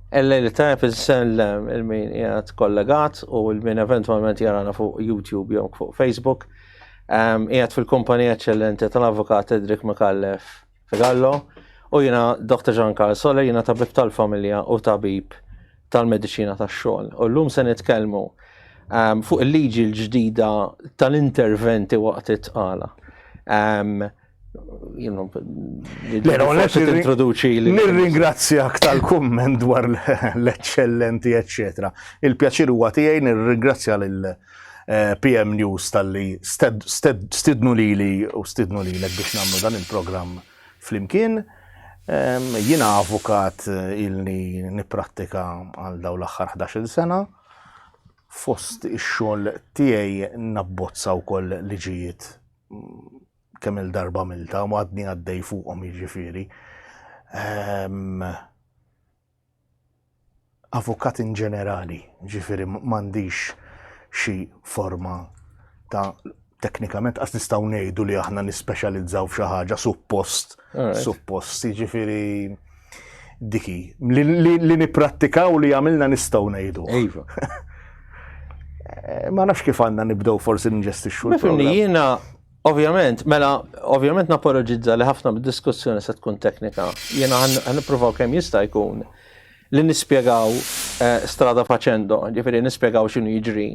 Il-lejl it-tajjeb insellem il-min qiegħed kollegat u l-min eventwalment jarana fuq YouTube jew fuq Facebook. Qiegħed fil-kumpanija eċċellenti tal-Avukat Edric Micallef Figallo u jiena Dr. Jean Carl Soler, jiena tabib tal-familja u tabib tal-mediċina tax-xogħol. U llum se nitkellmu fuq il-liġi l-ġdida tal-interventi waqt it-tqala. Introduċi li. Nirringrazzjak tal-kumment dwar l-eccellenti, eccetera. Il-pjaċir huwa tiegħi nirringrazzja lil eh, PM News tal-li stidnu lili u stidnu lilek biex nagħmlu dan il-programm flimkien. Ehm, jiena avukat eh, ilni nipprattika għal daw l-aħħar 11-il sena. Fost ix-xogħol tiegħi nabbozza wkoll liġijiet kemm il-darba milta u għadni għaddej fuqhom jiġifieri. Ehm, avukat in ġenerali, ġifieri m'għandix xi forma ta' teknikament qas nistgħu ngħidu li aħna nispeċjalizzaw f'xi ħaġa suppost, suppost, jiġifieri diki li, li, li nipprattikaw li għamilna nistgħu ngħidu. Iva. Eh, ma nafx kif għandna nibdew forsi nġestixxu. Nifhimni jiena ovvjament, mela ovvjament napologizza li ħafna bid-diskussjoni se tkun teknika. Jiena ħanippruvaw kemm jista' jkun li nispjegaw eh, strada facendo, ġifieri nispjegaw x'inhu jiġri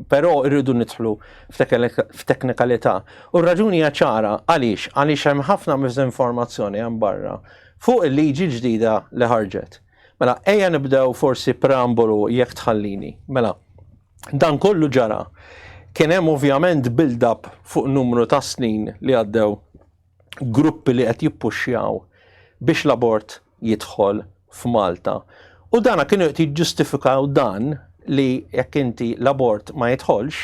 Però rridu nidħlu f'teknikalità. U r-raġuni hija ċara għaliex għaliex hemm ħafna miżinformazzjoni hemm barra fuq il-liġi ġdida li ħarġet. Mela, ejja nibdew forsi preambolu jekk tħallini. Mela, dan kollu ġara. Kien hemm ovvjament build-up fuq numru ta' snin li għaddew gruppi li qed jippuxxjaw biex l-abort jidħol f'Malta. U dana kienu qed jiġġustifikaw dan li jekk inti l-abort ma jidħolx,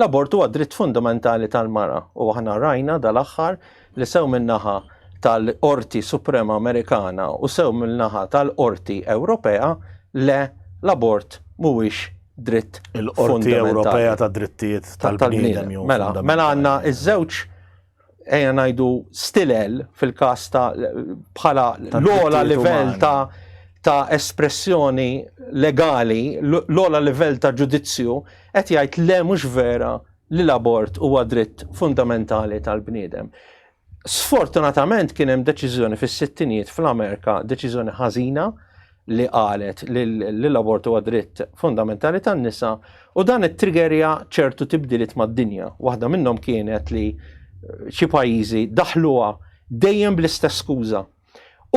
l-abort huwa dritt fundamentali tal-mara. U aħna rajna dal-aħħar li sew min-naħa tal-Qorti Suprema Amerikana u sew min-naħa tal-Qorti Ewropea le l-abort mhuwiex dritt Il-Qorti Ewropea ta' Drittijiet tal-Bniedem. Mela, mela għandna iż-żewġ ejja ngħidu stilel fil-każ ta' bħala l-ogħla livell ta' ta' espressjoni legali, l-ogħla livell ta' ġudizzju, qed jgħid le mhux vera li l-abort huwa dritt fundamentali tal-bniedem. Sfortunatament kien hemm deċiżjoni fis-sittinijiet fl-Amerika, deċiżjoni ħażina, li qalet li l-abort huwa dritt fundamentali tan-nisa u dan ittriggerja ċertu tibdiliet mad-dinja. Waħda minnhom kienet li eh, xi pajjiżi daħluha dejjem bl-istess skuża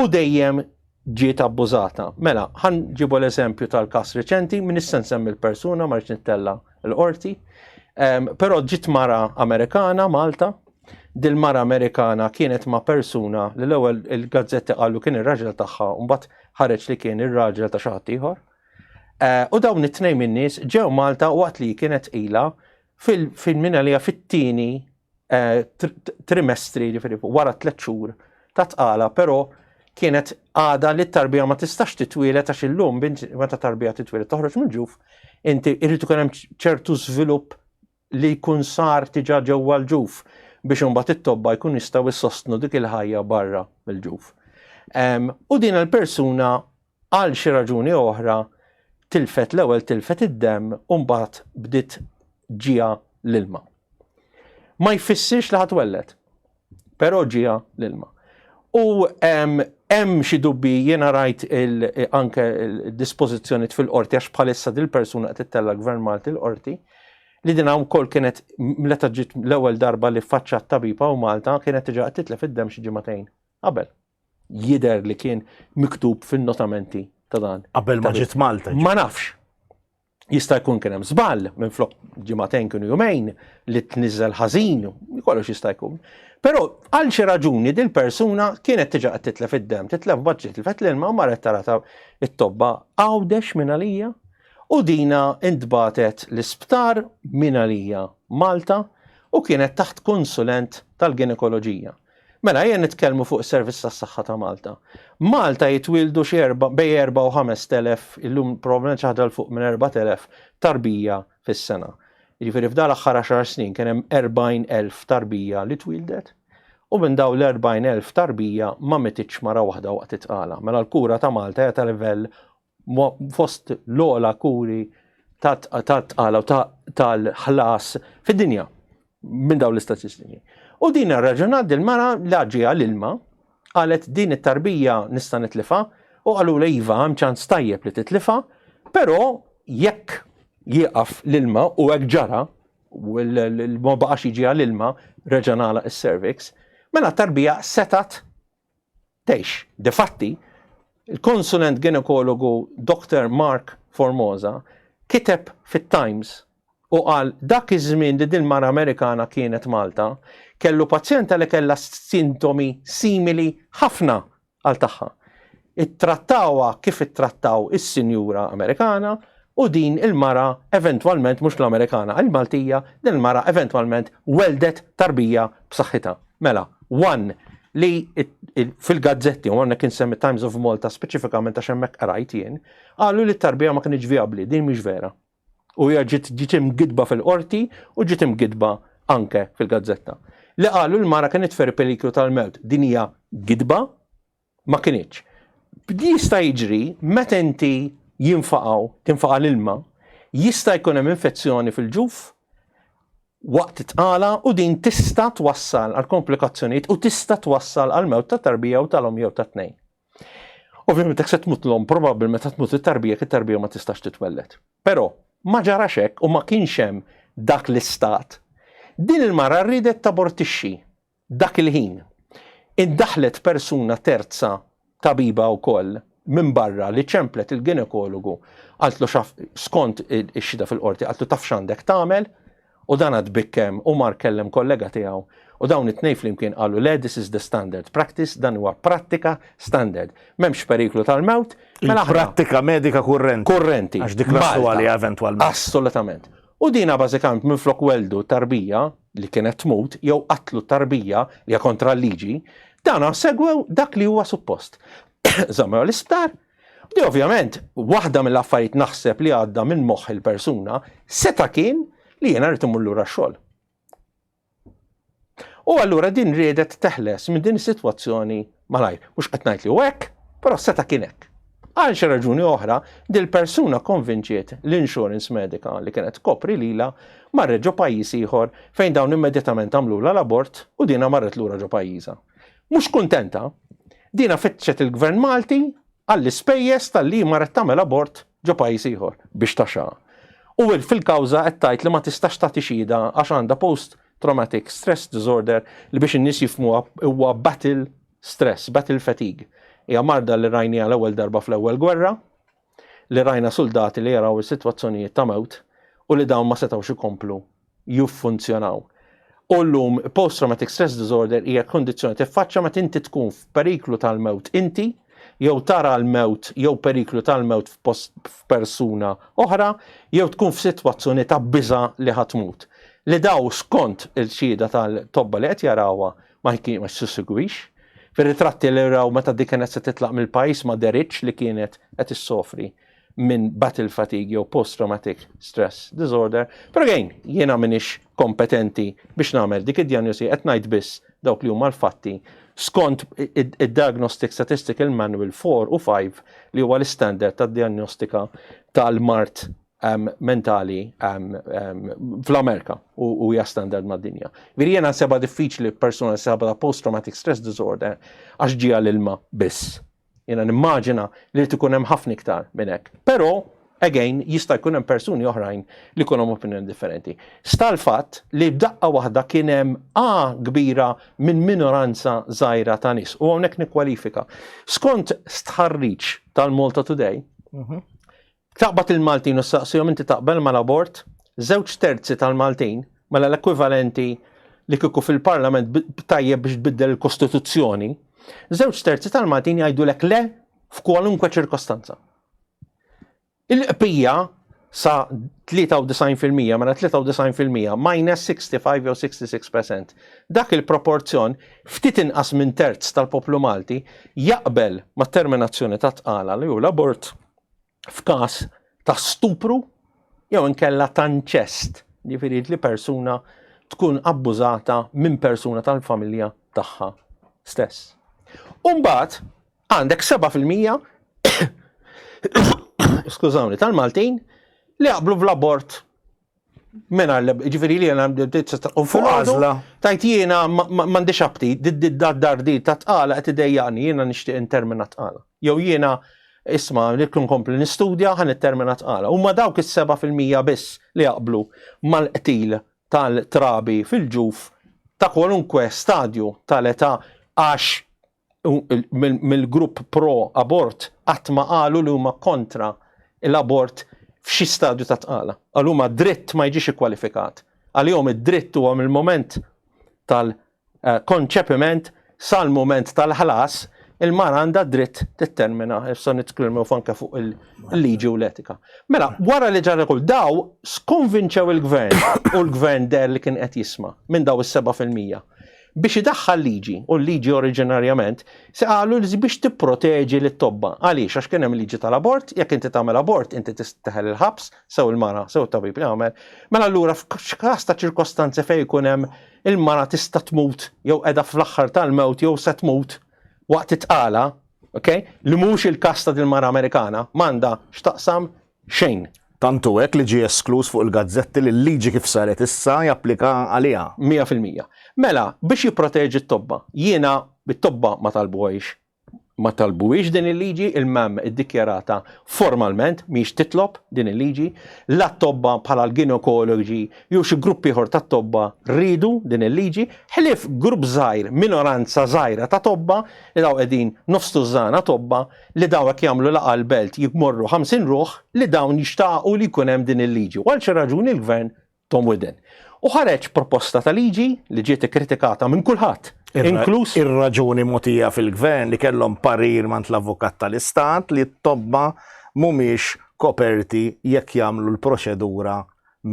u dejjem ġiet abbużata. Mela, ħan ġibu l-eżempju tal-kas reċenti, minn issa nsemmi l-persuna, ma rridx nittella l-qorti, ehm, però ġiet mara Amerikana, Malta, Dil-mara Amerikana kienet ma' persuna li l-ewwel il-gazzetti qalu kien ir-raġel tagħha u mbagħad ħareġ li kien ir-raġel ta' xi ħadd ieħor. Eh, u dawn it-tnejn min-nies ġew Malta waqt li kienet ilha fil-min għalija fit-tieni eh, trimestri, ġifieri wara tliet xhur ta' tqala, però kienet għada li t-tarbija ma tistax titwielet għax illum meta tarbija titwielet toħroġ mill-ġuf, inti irid ikun hemm ċertu żvilupp li jkun sar diġà ġewwa l-ġuf biex imbagħad it-tobba jkunu jistgħu jsostnu dik il-ħajja barra mill-ġuf. U din il-persuna għal xi raġuni oħra tilfet l-ewwel tilfet id-demm u mbagħad bdiet ġiha l-ilma. Ma jfissirx li ħatwelled. Però ġiha l-ilma. U hemm xi dubbi jiena rajt anke dispożizzjonijiet fil-qorti għax bħalissa dil-persuna qed ittella' gvern Malti l-qorti li din wkoll kienet meta ġiet l-ewwel darba li faċċat tabib hawn Malta kienet diġà qed titlef id-demm xi ġimagħtejn qabel. Jidher li kien miktub fin-notamenti ta' dan. Qabel ma ġiet Malta. Ma nafx. Jista' jkun kien hemm żball minflok ġimagħtejn kienu jumejn li tniżżel ħażin, kollox jista' jkun. Però għal xi raġuni dil persuna kienet diġà qed titlef id-demm, titlef baġġi, tilfet l-ilma u marret tara ta' it-tobba Għawdex minn għalija u dina intbatet l-isptar minn għalija Malta u kienet taħt konsulent tal-ginekoloġija. Mela ejja nitkellmu fuq is-Servizz tas-Saħħa ta' Malta. Malta jitwieldu xi erba' bejn erba' u 5,000, illum probabbilment xi ħaġa 'l fuq minn 4,000 tarbija fis-sena. Jiġifieri f'dan l-aħħar għaxar snin kien hemm 40,000 tarbija li twieldet u minn dawn l-40,000 tarbija ma mititx mara waħda waqt it-tqala. Mela l-kura ta' Malta hija ta' livell fost l-ogħla kuri tat-tqala u tal-ħlas fid-dinja minn dawn l-istatistiki. U din raġunat dil-mara li ġieha l-ilma, qalet din it-tarbija nista' nitlifha u qalu li iva hemm ċans tajjeb li titlifha, però jekk jieqaf l-ilma u hekk ġara, u ma baqax jiġi l-ilma reġa' nagħlaq is-cervix, mela t-tarbija setgħet tgħix. Difatti, il-konsulent ginekologu Dr. Mark Formosa kiteb fit-Times u qal dak iż-żmien li din mara Amerikana kienet Malta, kellu pazjenta li kellha sintomi simili ħafna għal tagħha. Ittrattawha kif ittrattaw is-sinjura Amerikana u din il-mara eventwalment, mhux l-Amerikana, il-Maltija, din il-mara eventwalment weldet tarbija b'saħħitha. Mela, one, li fil-gazzetti, u hawnhekk insemmi Times of Malta speċifikament għax hemmhekk qrajt jien, qalu li t-tarbija ma kinitx vijabbli, din mhix vera. U hija ġiet ġiet imgidba fil-qorti u ġiet imgidba anke fil-gazzetta. Li qalu l-mara kienet fer periklu tal-mewt, din hija gidba ma kinitx. Jista' jiġri meta inti jinfaqgħu, tinfaqa' l-ilma, jista' jkun hemm infezzjoni fil-ġuf waqt it-tqala u din tista' twassal għal komplikazzjonijiet u tista' twassal għal mewt ta' tarbija u tal-omm jew tat-tnejn. Ovvjament jekk se tmut l-omm probabbilment tmut it-tarbija jekk it-tarbija ma tistax titwelled. Però ma ġarax hekk u ma kienx hemm dak l-istat. Din il-mara riedet tabortixxi Dak il-ħin, indaħlet persuna terza tabiba wkoll minn barra li ċemplet il-ginekologu qaltlu x'af skont ix-xhieda fil-Qorti qaltlu taf x'għandek tagħmel u dan tbikkem u mar kellem kollega tiegħu u dawn it-tnejn flimkien qalu le this is the standard practice dan huwa prattika standard. M'hemmx periklu tal-mewt. Mela prattika medika kurrenti. Kurrenti. Għax dik naslu għaliha eventwalment. Assolutament. U dina bażikament minflok weldu tarbija li kienet tmut jew qatlu tarbija li hija kontra l-liġi, dana segwew dak li huwa suppost. Żammew l-isptar, di ovvjament waħda mill-affarijiet naħseb li għadda minn moħħ il-persuna seta' kien li jiena rrid immur lura x-xogħol. U allura din riedet teħles minn din is-sitwazzjoni malajr. Mhux qed ngħid li hu hekk, però seta' kien hekk. Għal xi raġuni oħra, dil-persuna konvinċiet l-insurance medika li kienet tkopri lilha marret ġo pajjiż ieħor fejn dawn immedjatament għamlulha l-abort u dina marret lura ġo pajjiżha. Mhux kuntenta, dina fittxet il-Gvern Malti għall-ispejjeż talli hi marret tagħmel abort ġo pajjiż ieħor biex taxxaha. U fil-kawża qed tgħid li ma tistax tagħti xhieda għax għandha post traumatic stress disorder li biex in-nies jifhmuha huwa battle stress, battle fatigue. Hija marda li rajniha l-ewwel darba fl-ewwel gwerra, li rajna suldati li jaraw is-sitwazzjonijiet ta' mewt u li dawn ma setgħux ikomplu jiffunzjonaw. U llum post-traumatic stress disorder hija kondizzjoni tiffaċċja meta inti tkun f'periklu tal-mewt inti, jew tara l-mewt jew periklu tal-mewt f'persuna oħra, jew tkun f'sitwazzjoni ta' biża' li ħa tmut. Li daw skont il-xhieda tal-tobba li qed jarawha ma ma ssegwix. Fir-ritratti li raw meta dik kienet se titlaq mill-pajjiż ma deritx li kienet qed issofri minn battle fatigue jew post-traumatic stress disorder. Però again, jiena m'iniex kompetenti biex nagħmel dik id-diagnosi qed ngħid biss dawk li huma l-fatti skont id-Diagnostic Statistical Manual 4 u 5 li huwa l-istandard tad-diagnostika tal-mard mentali fl-Amerika u hija standard mad-dinja. Veri jiena seba diffiċli persuna seba post-traumatic stress disorder għax ġieha l-ilma biss. Jiena nimmaġina li rid ikun hemm ħafna iktar minn hekk. Però, again, jista' jkun hemm persuni oħrajn li jkollhom opinjoni differenti. Sta l-fatt li b'daqqa waħda kien hemm A kbira minn minoranza żgħira ta' nies u hawnhekk nikkwalifika. Skont stħarriġ tal-Malta Today, Taqbad il-Maltin u ssaqsihom inti taqbel mal-abort? Żewġ terzi tal-Maltin, mela l-ekwivalenti li kieku fil-Parlament tajjeb biex tbiddel il-Kostituzzjoni, żewġ terzi tal-Maltin jgħidulek le f'kwalunkwe ċirkostanza. Il-qbija sa 93%, mela 93% minus 65 jew 66%. Dak il-proporzjon ftit inqas minn terz tal-poplu Malti jaqbel mat-terminazzjoni tat-tqala li hu l-abort f'każ ta' stupru jew inkella ta' inċest, jiġifieri li persuna tkun abbużata minn persuna tal-familja tagħha stess. U mbagħad għandek 7% Skużawni, tal-Maltin li jaqblu bl-abort Mena, ġifiri li jena u fuq għazla. Tajt jiena m'għandix aptit, dar di ta' tqala qed idejjaqni, jiena nixtieq intermina tqala. Jew jiena isma' li kun kompli nistudja ħan ittermina tqala. Huma dawk is-7% biss li jaqblu mal-qtil tal-trabi fil-ġuf ta' kwalunkwe stadju tal-età għax mill-grupp pro abort qatt ma qalu li huma kontra l-abort f'xi stadju ta' tqala. Għal huma dritt ma jiġix ikkwalifikat. Għalihom id-dritt huwa mill-moment tal-konċepiment sal-mument tal-ħlas, il-mara għandha dritt tittermina, issa nitkellmu anke fuq il-liġi u l-etika. Mela, wara li ġara kull daw skonvinċew il-gvern u l-gvern der li kien qed jisma' minn daw is-7%. Biex idaħħal liġi, u l-liġi oriġinarjament, se qalu li biex tipproteġi lit-tobba. Għaliex? Għax kien hemm liġi tal-abort, jekk inti tagħmel abort, inti teħel il-ħabs, sew il-mara, sew it-tabib li għamel. Mela allura f'każ ta' ċirkostanzi fejn ikun hemm il-mara tista' tmut jew qiegħda fl-aħħar tal-mewt jew se tmut waqt it-tqala, okay? Li mhux il-każ ta' dil-mara Amerikana, m'għandha x'taqsam xejn. Tant hu hekk li ġie eskluż fuq il-gazzetti li l-liġi kif saret issa japplika għaliha. 100%. Mela, biex jipproteġi t-tobba, jiena it-tobba ma talbuhiex ma talbuhiex din il-liġi, il-MEM iddikjarata formalment mhix titlob din il-liġi, la t-tobba bħala l-ginekologi jew xi grupp ieħor tat-tobba riedu din il-liġi, ħlief grupp żgħir, minoranza żgħira ta' tobba li daw qegħdin nofs tużżana tobba li dawn hekk jagħmlu laqgħa l-belt jmorru 50 ruħ li dawn jixtaqu li jkun hemm din il-liġi. U għal xi raġuni l-gvern tom widen. U ħareġ proposta ta' liġi li ġiet ikkritikata minn kulħadd, inkluż Ir-raġuni mogħtija fil-gvern li kellhom parir mant l-avukat tal-istat li t-tobba mhumiex koperti jekk jagħmlu l-proċedura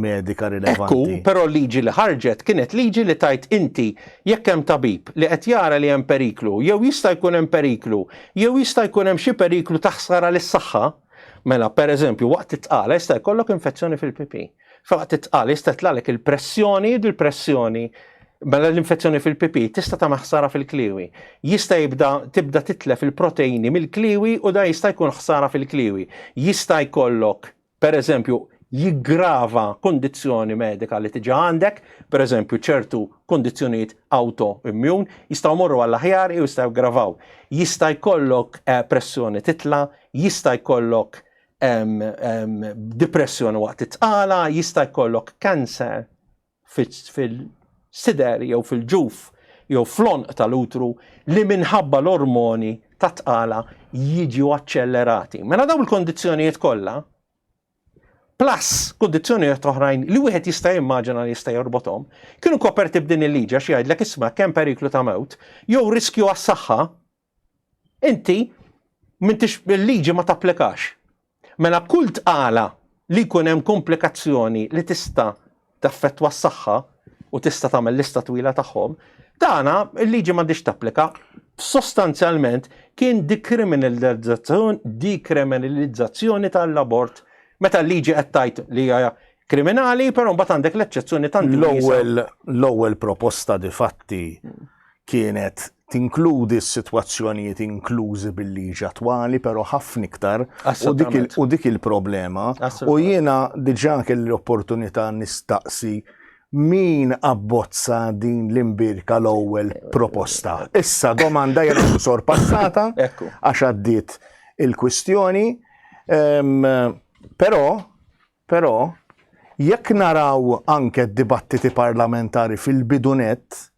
medika rilevanti. Ekku, però l-liġi li ħarġet kienet liġi li tajt inti jekk hemm tabib li qed jara li hemm periklu, jew jista' jkun hemm periklu, jew jista' jkun hemm xi periklu ta' ħsara lis-saħħa, mela pereżempju waqt it-tqala jista' jkollok infezzjoni fil-pipi. Waqt it-tqala jista' jtlagħlek il-pressjoni, il-pressjoni mela l-infezzjoni fil-pipi tista' tagħmel ħsara fil-kliewi. Jista' jibda tibda titlef il-proteini mill-kliewi u da jista' jkun ħsara fil-kliewi. Jista' jkollok per eżempju, jiggrava kundizzjoni medika li tiġa għandek, per eżempju, ċertu kundizzjonijiet autoimmune, jistgħu jmorru għall-aħjar jew jistgħu jgravaw. Jista' jkollok eh, pressjoni titla, jista' jkollok depressjoni waqt it-tqala, jista' jkollok cancer fil-sider jew fil-ġuf jew fl-għonq tal-utru li minħabba l-ormoni tat-tqala jiġu aċċellerati. Mela dawn il-kondizzjonijiet kollha plus kondizzjonijiet oħrajn li wieħed jista' jimmaġina li jista' jorbothom, kienu koperti b'din il-liġi għax jgħidlek isma' kemm periklu ta' mewt jew riskju għas-saħħa, inti m'intix il-liġi ma tapplikax. Mela kull tqala li jkun hemm komplikazzjoni li tista' taffettwa s-saħħa u tista' tagħmel lista twila tagħhom, dana il-liġi m'għandix tapplika. Sostanzjalment kien dikriminalizzazzjoni dikriminalizzazzjoni tal-abort meta l-liġi qed tgħid li hija kriminali, però mbagħad għandek l-eċċezzjoni tant L-ewwel l-ewwel proposta di fatti kienet tinkludi s-sitwazzjonijiet inklużi bil-liġi attwali, però ħafna iktar u dik u dik il-problema. U jiena diġà kelli l-opportunità nistaqsi min abbozza din l-imbirka l-ewwel proposta. Issa domanda hija sorpassata għax għaddiet il-kwistjoni. Però, però, jekk naraw anke d-dibattiti parlamentari fil-bidu nett,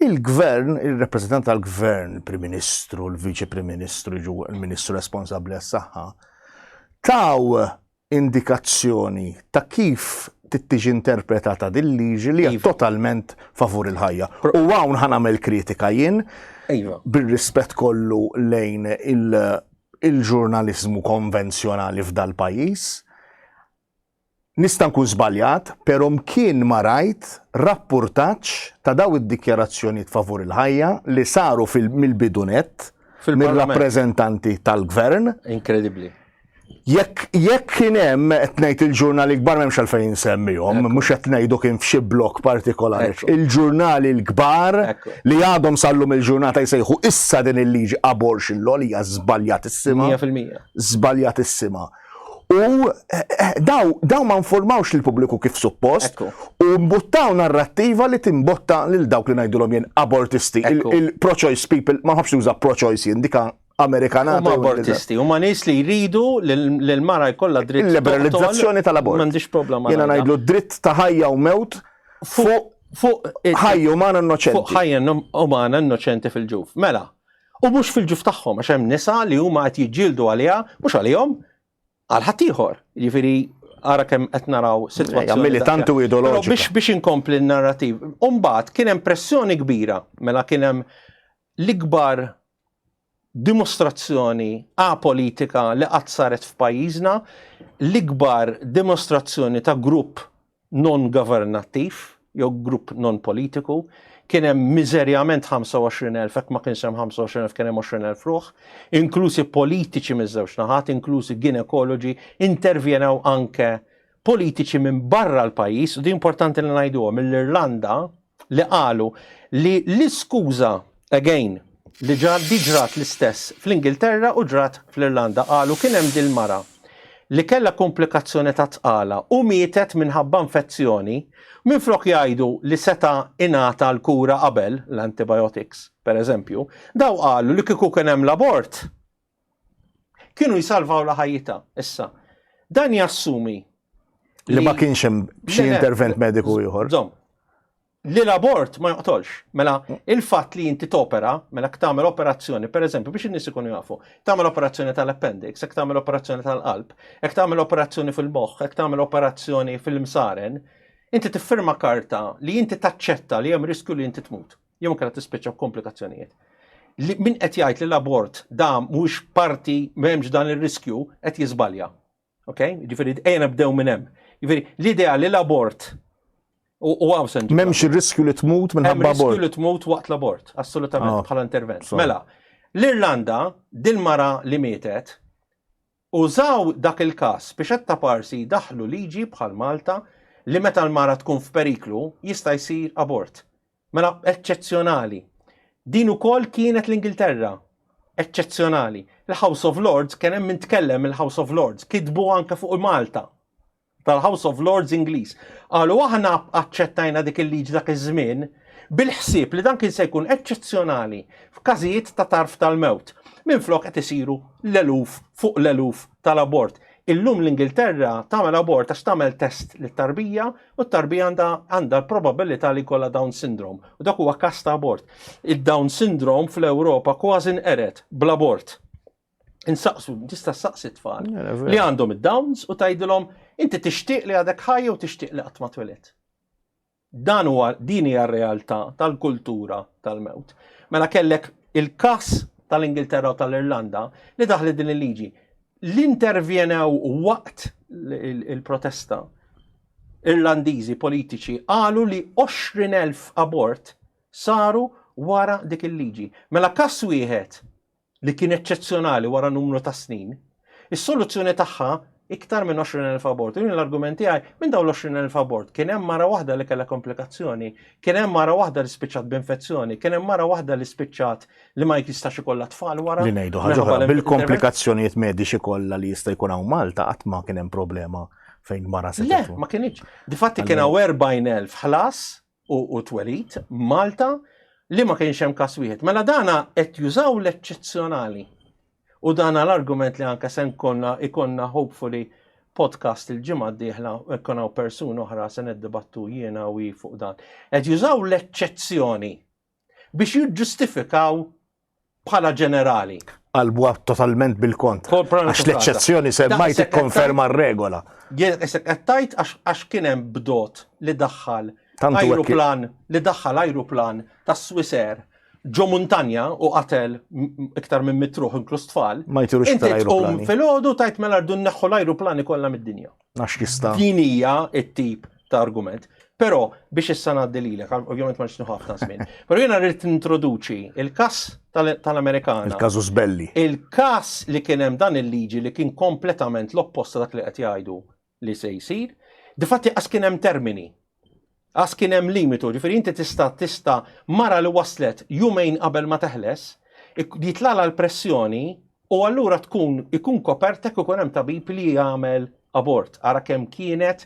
Il-Gvern, ir-rappreżentant tal-Gvern, il-Prim Ministru, il-Viċi Prim Ministru, il-Ministru responsabbli għas-saħħa, taw indikazzjoni ta' kif trid tiġi interpretata din liġi li hija iva. totalment favur il-ħajja. U hawn ħa nagħmel kritika jien iva. bir-rispett kollu lejn il-ġurnaliżmu konvenzjonali f'dal-pajjiż. Nista' nkun żbaljat, pero mkien ma rajt rappurtaġġ ta' daw id-dikjarazzjonijiet favur il-ħajja li saru mill-bidu nett mir-rappreżentanti tal-Gvern. Inkredibbli. Jekk jekk kien hemm qed ngħid il-ġurnali kbar m'hemmx għalfejn insemmihom, mhux qed ngħidu kien f'xi blok partikolari. Il-ġurnali l-kbar li għadhom sal-lum il-ġurnata jsejħu issa din il-liġi abortion law li hija żbaljatissima. 100%. Żbaljatissima. U eh, eh, daw, daw ma nformawx lill-pubbliku kif suppost u mbuttaw narrattiva li timbotta lil dawk li ngħidulhom jien abortisti, il-pro-choice people, ma nħobbx nuża pro-choice jien dika Amerikanata. Huma abortisti, huma nies li jridu li l-mara jkollha dritt. Il-liberalizzazzjoni tal-abort. M'għandix problema. Jiena ngħidlu dritt ta' ħajja u mewt fuq fuq ħajja umana innoċenti. Fuq ħajja umana innoċenti fil-ġuf. Mela, u mhux fil-ġuf tagħhom għax hemm nisa li huma qed jiġġieldu għaliha, mhux għalihom, għal ħaddieħor. Jiġifieri ara kemm qed naraw sitwazzjoni. Militanti u ideoloġika. Biex biex inkompli n-narrativ. Umbagħad kien hemm pressjoni kbira mela kien hemm l-ikbar dimostrazzjoni apolitika li qatt saret f'pajjiżna, l-ikbar dimostrazzjoni ta' grupp non-governattiv jew grupp non-politiku, kien hemm miżerjament 25,000, hekk ma kienx hemm 25,000 kien hemm 20,000 ruħ, inklużi politiċi miż-żewġ naħat, inklużi ginekoloġi, intervjenew anke politiċi minn barra l-pajjiż, u din importanti li ngħiduha, mill-Irlanda, li qalu li l-iskuża, again, li ġrat di ġrat l-istess fl-Ingilterra u ġrat fl-Irlanda, qalu kien hemm dil-mara li kellha komplikazzjoni ta' tqala u mietet minħabba infezzjoni, minflok jgħidu li seta' ingħata l-kura qabel, l-antibiotics, per eżempju, daw qalu li kieku kien hemm l-abort, kienu jsalvawlha ħajjitha. Issa, dan jassumi li ma kienx hemm xi intervent mediku ieħor. Żomm. Li l-abort ma joqtolx. Mela, il-fatt li inti topera, mela tagħmel operazzjoni, per eżempju, biex in-nies ikunu jafu, tagħmel operazzjoni tal-appendix, jekk tagħmel operazzjoni tal-qalb, jekk tagħmel operazzjoni fil-moħħ, jekk tagħmel operazzjoni fil-msaren, inti tiffirma karta li inti taċċetta li hemm riskju li inti tmut. Jew inkella tispiċċa b'komplikazzjonijiet. Li min qed jgħid li l-abort da mhuwiex parti m'hemmx dan ir-riskju qed jiżbalja. Ok? Ġifieri ejja nibdew minn hemm. Ġifieri l-idea li l-abort u għaw sen. M'hemmx ir-riskju li tmut minħabba abort. Riskju li tmut waqt l-abort, assolutament ah, bħala intervent. Mela, l-Irlanda din mara li mietet użaw dak il-każ biex qed taparsi daħlu liġi bħal Malta li meta l-mara tkun f'periklu jista' jsir abort. Mela eċċezzjonali. Din ukoll kienet l-Ingilterra. Eċċezzjonali. Il-House of Lords kien hemm min tkellem il-House of Lords, kitbu anke fuq Malta tal-House of Lords Ingliż. Qalu aħna aċċettajna dik il-liġi dak iż-żmien bil-ħsieb li dan kien se jkun eċċezzjonali f'każijiet ta' tarf tal-mewt. Minflok qed isiru l-eluf fuq l-eluf tal-abort. Illum l-Ingilterra tagħmel abort għax tagħmel test lit-tarbija u t-tarbija għandha għandha l-probabilità li jkollha Down syndrome. U dak huwa każ ta' abort. Id-Down syndrome fl-Ewropa kważi nqered bl-abort. Insaqsu, tista' ssaqsi tfal li għandhom id-Downs u tgħidilhom inti tixtieq li għadek ħaj jew tixtieq li qatt ma twelidt. Dan huwa din hija r-realtà tal-kultura tal-mewt. Mela kellek il-każ tal-Ingilterra u tal-Irlanda li daħlet din il-liġi. L-intervjenew waqt il-protesta Irlandiżi politiċi qalu li 20,000 abort saru wara dik il-liġi. Mela każ wieħed li kien eċċezzjonali wara numru ta' snin, is-soluzzjoni tagħha iktar minn 20,000 abort. U l-argument tiegħi minn dawn l-20,000 abort kien hemm mara waħda li kellha komplikazzjoni, kien hemm mara waħda li spiċċat b'infezzjoni, kien hemm mara waħda li spiċċat li ma jistax ikollha tfal wara. Li ngħidu ħaġa oħra, bil-komplikazzjonijiet mediċi kollha li jista' jkun hawn Malta qatt ma kien hemm problema fejn mara se. Le, ma kienx. Difatti kien hawn 40,000 ħlas u twelid Malta li ma kienx hemm każ wieħed. Mela dana qed jużaw l-eċċezzjonali. U dana l-argument li anke se nkonna ikonna hopefully podcast il-ġimgħa d-dieħla ikun hawn persuna oħra se niddibattu jiena u fuq dan. Qed jużaw l-eċċezzjoni biex jiġġustifikaw bħala ġenerali. Qalbuha totalment bil-kontra. Għax l-eċċezzjoni semmajt tikkonferma r-regola. Isek qed tgħid għax kien hemm bdot li daħħal ajruplan li daħħal ajruplan ta' Swissair ġo muntanja u qatel iktar minn mitruħ inkluż tfal. Ma jtirux iktar ajruplani. Filgħodu tajt mela rdu nneħħu l-ajruplani kollha mid-dinja. Għax jista'. Din hija t-tip ta' argument. Però biex issa ngħaddi lilek, ovvjament ma nixtieq ħafna żmien. Però jiena rrid nintroduċi il-każ tal-Amerikana. Il-każ Belli. Il-każ li kien hemm dan il-liġi li kien kompletament l-oppost ta' dak li qed jgħidu li se jsir. Difatti qas kien hemm termini. Qas kien hemm limitu, ġifieri inti tista' tista' mara li waslet jumejn qabel ma teħles, jitlala l-pressjoni. U allura tkun ikun kopert hekk ikun hemm tabib li jagħmel abort. Ara kemm kienet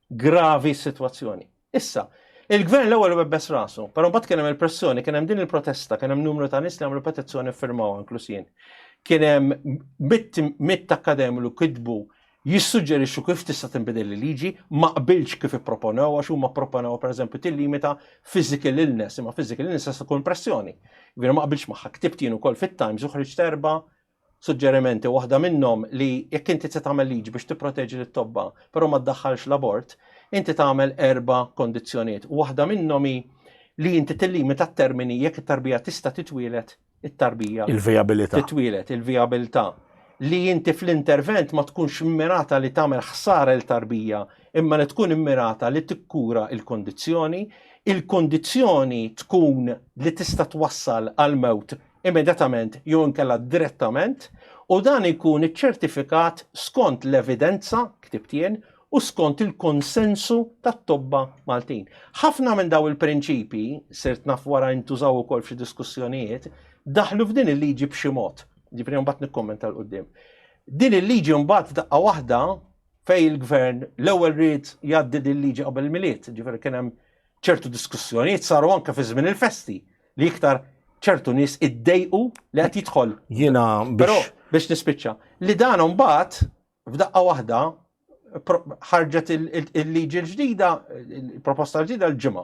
gravi s-sitwazzjoni. Issa, il-gvern l-ewwel webbes rasu, però mbagħad kien hemm il-pressjoni, kien hemm din il-protesta, kien hemm numru ta' nies li għamlu petizzjoni ffirmaw inkluż jien. Kien hemm mitt akkademiku kitbu jissuġġerixxu kif tista' tinbidel il-liġi, ma qbilx kif ipproponew għax huma proponew pereżempju tillimita physical illness, imma physical illness tista' tkun pressjoni. Jiġifieri ma qbilx magħha, ktibt jien ukoll fit-Times u ħriġt erba' suġġerimenti, waħda minnhom li jekk inti se tagħmel liġi biex tipproteġi lit-tobba, però ma ddaħħalx l-abort, inti tagħmel erba' kondizzjonijiet. Waħda minnhom hi li inti tillimita t-termini jekk it-tarbija tista' titwieled it-tarbija. Il-vijabilità. Titwieled, il-vijabilità. Li inti fl-intervent ma tkunx immirata li tagħmel ħsara l tarbija, imma li tkun immirata li tikkura il-kondizzjoni, il-kondizzjoni tkun li tista' twassal għal mewt immedjatament jew inkella direttament u dan ikun iċċertifikat skont l-evidenza, ktibt jien, u skont il-konsensu tat-tobba Maltin. Ħafna minn daw il-prinċipi, sirt naf wara intużaw ukoll f'xi diskussjonijiet, daħlu f'din il-liġi b'xi mod. Ġifieri mbagħad nikkommenta 'l quddiem. Din il-liġi mbagħad f'daqqa waħda fej il-gvern l-ewwel ried jgħaddi din il-liġi qabel il-Milied, ġifieri kien hemm ċertu diskussjonijiet saru anke fi żmien il-festi li iktar ċertu nies iddejqu li qed jidħol. Jiena biex. Però biex nispiċċa, li dan mbagħad f'daqqa waħda ħarġet il-liġi l-ġdida, il-proposta l-ġdida l-ġimgħa.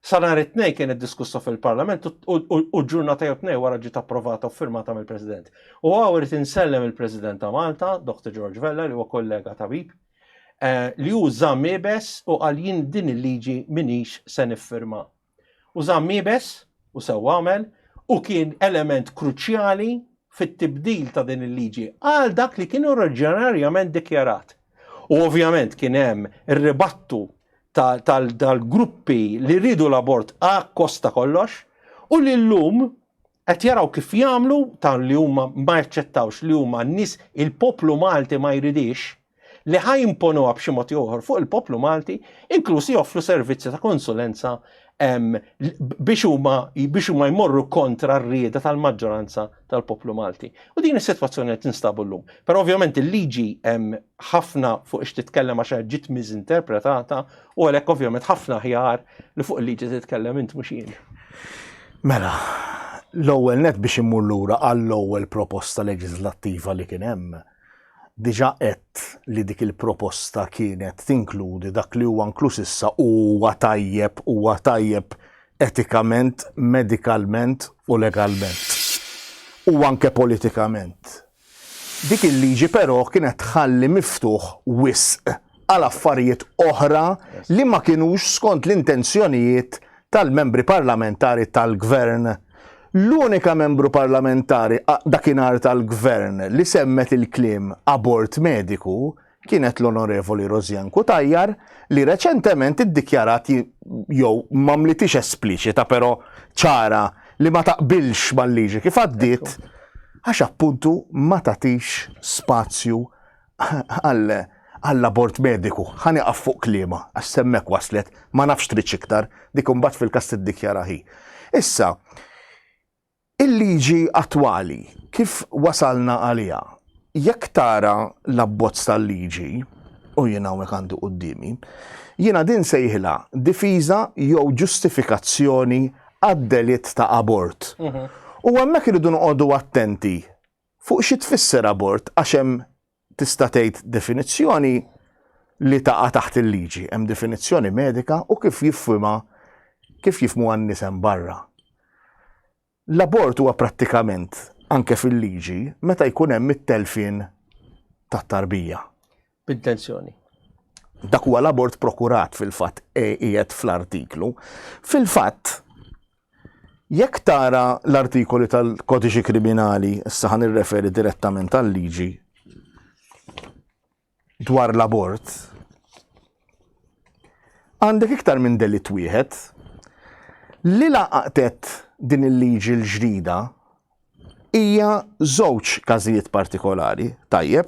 Sa nhar it-tnejn kienet diskussa fil-Parlament u ġurnata jew tnejn wara ġiet approvata u firmata mill-President. U hawn irid insellem il-President ta' Malta, Dr. George Vella, li huwa kollega tabib, eh, li hu żamm iebes u qal jien din il-liġi minix se niffirma. U żamm iebes u sew għamel u kien element kruċjali fit-tibdil ta' din il-liġi għal dak li kien oriġinarjament dikjarat. U ovvjament kien hemm ir-ribattu tal-gruppi li rridu l-abort a kosta kollox u li llum qed jaraw kif jagħmlu ta' li huma ma jaċċettawx li huma n-nies il-poplu Malti ma jridix li ħa jimponuha b'xi mod jew ieħor fuq il-poplu Malti, inkluż joffru servizzi ta' konsulenza biex huma biex huma jmorru kontra r-rieda tal-maġġoranza tal-poplu Malti. U din is-sitwazzjoni qed tinstabu llum. Però ovvjament il-liġi hemm ħafna fuq ix titkellem għax ġiet miżinterpretata u għalhekk ovvjament ħafna aħjar li fuq il-liġi titkellem int mhux jien. Mela, l-ewwel net biex immur lura għall-ewwel proposta leġislattiva li kien hemm, Diġà għedt li dik il-proposta kienet tinkludi dak li huwa inkluż issa u huwa tajjeb, huwa tajjeb etikament, medikalment u legalment. U anke politikament. Dik il-liġi però kienet tħalli miftuħ wisq għal affarijiet oħra li ma kinux skont l-intenzjonijiet tal-membri parlamentari tal-Gvern. L-unika membru parlamentari dakinhar tal-Gvern li semmet il-kliem abort mediku kienet l-Onorevoli Rosianne Cutajar li reċentement iddikjarat jew m'għamlitix espliċita però ċara li ma taqbilx mal-liġi kif għaddiet għax appuntu ma tagħtix spazju għall-abort mediku. Ħa nieqaf fuq kliemha, għax s'hemmhekk waslet, ma nafx tridx iktar, dik imbagħad fil-każ tiddikjara hi. Issa, il-liġi attwali, kif wasalna għaliha? Jekk tara l-abbozz tal-liġi, u jien hawnhekk għandi quddiemi, jiena din sejħilha difiża jew ġustifikazzjoni għad-delitt ta' abort. Mhm. U hemmhekk irridu noqogħdu attenti Fuq xi tfisser abort għax hemm tista' tgħid definizzjoni li taqa' taħt il-liġi, hemm definizzjoni medika u kif jifhimha kif jifhmuha n-nies hemm barra. L-abort huwa prattikament anke fil-liġi meta jkun hemm it-telfien tat-tarbija. B'intenzjoni. Dak huwa l-abort prokurat fil-fatt qiegħed fl-artiklu. Fil-fatt, jekk tara l-artikoli tal-Kodiċi Kriminali, issa ħa nirreferi direttament għal-liġi dwar l-abort, għandek iktar minn delitt wieħed li laqtet din il-liġi l-ġdida hija żewġ każijiet partikolari, tajjeb.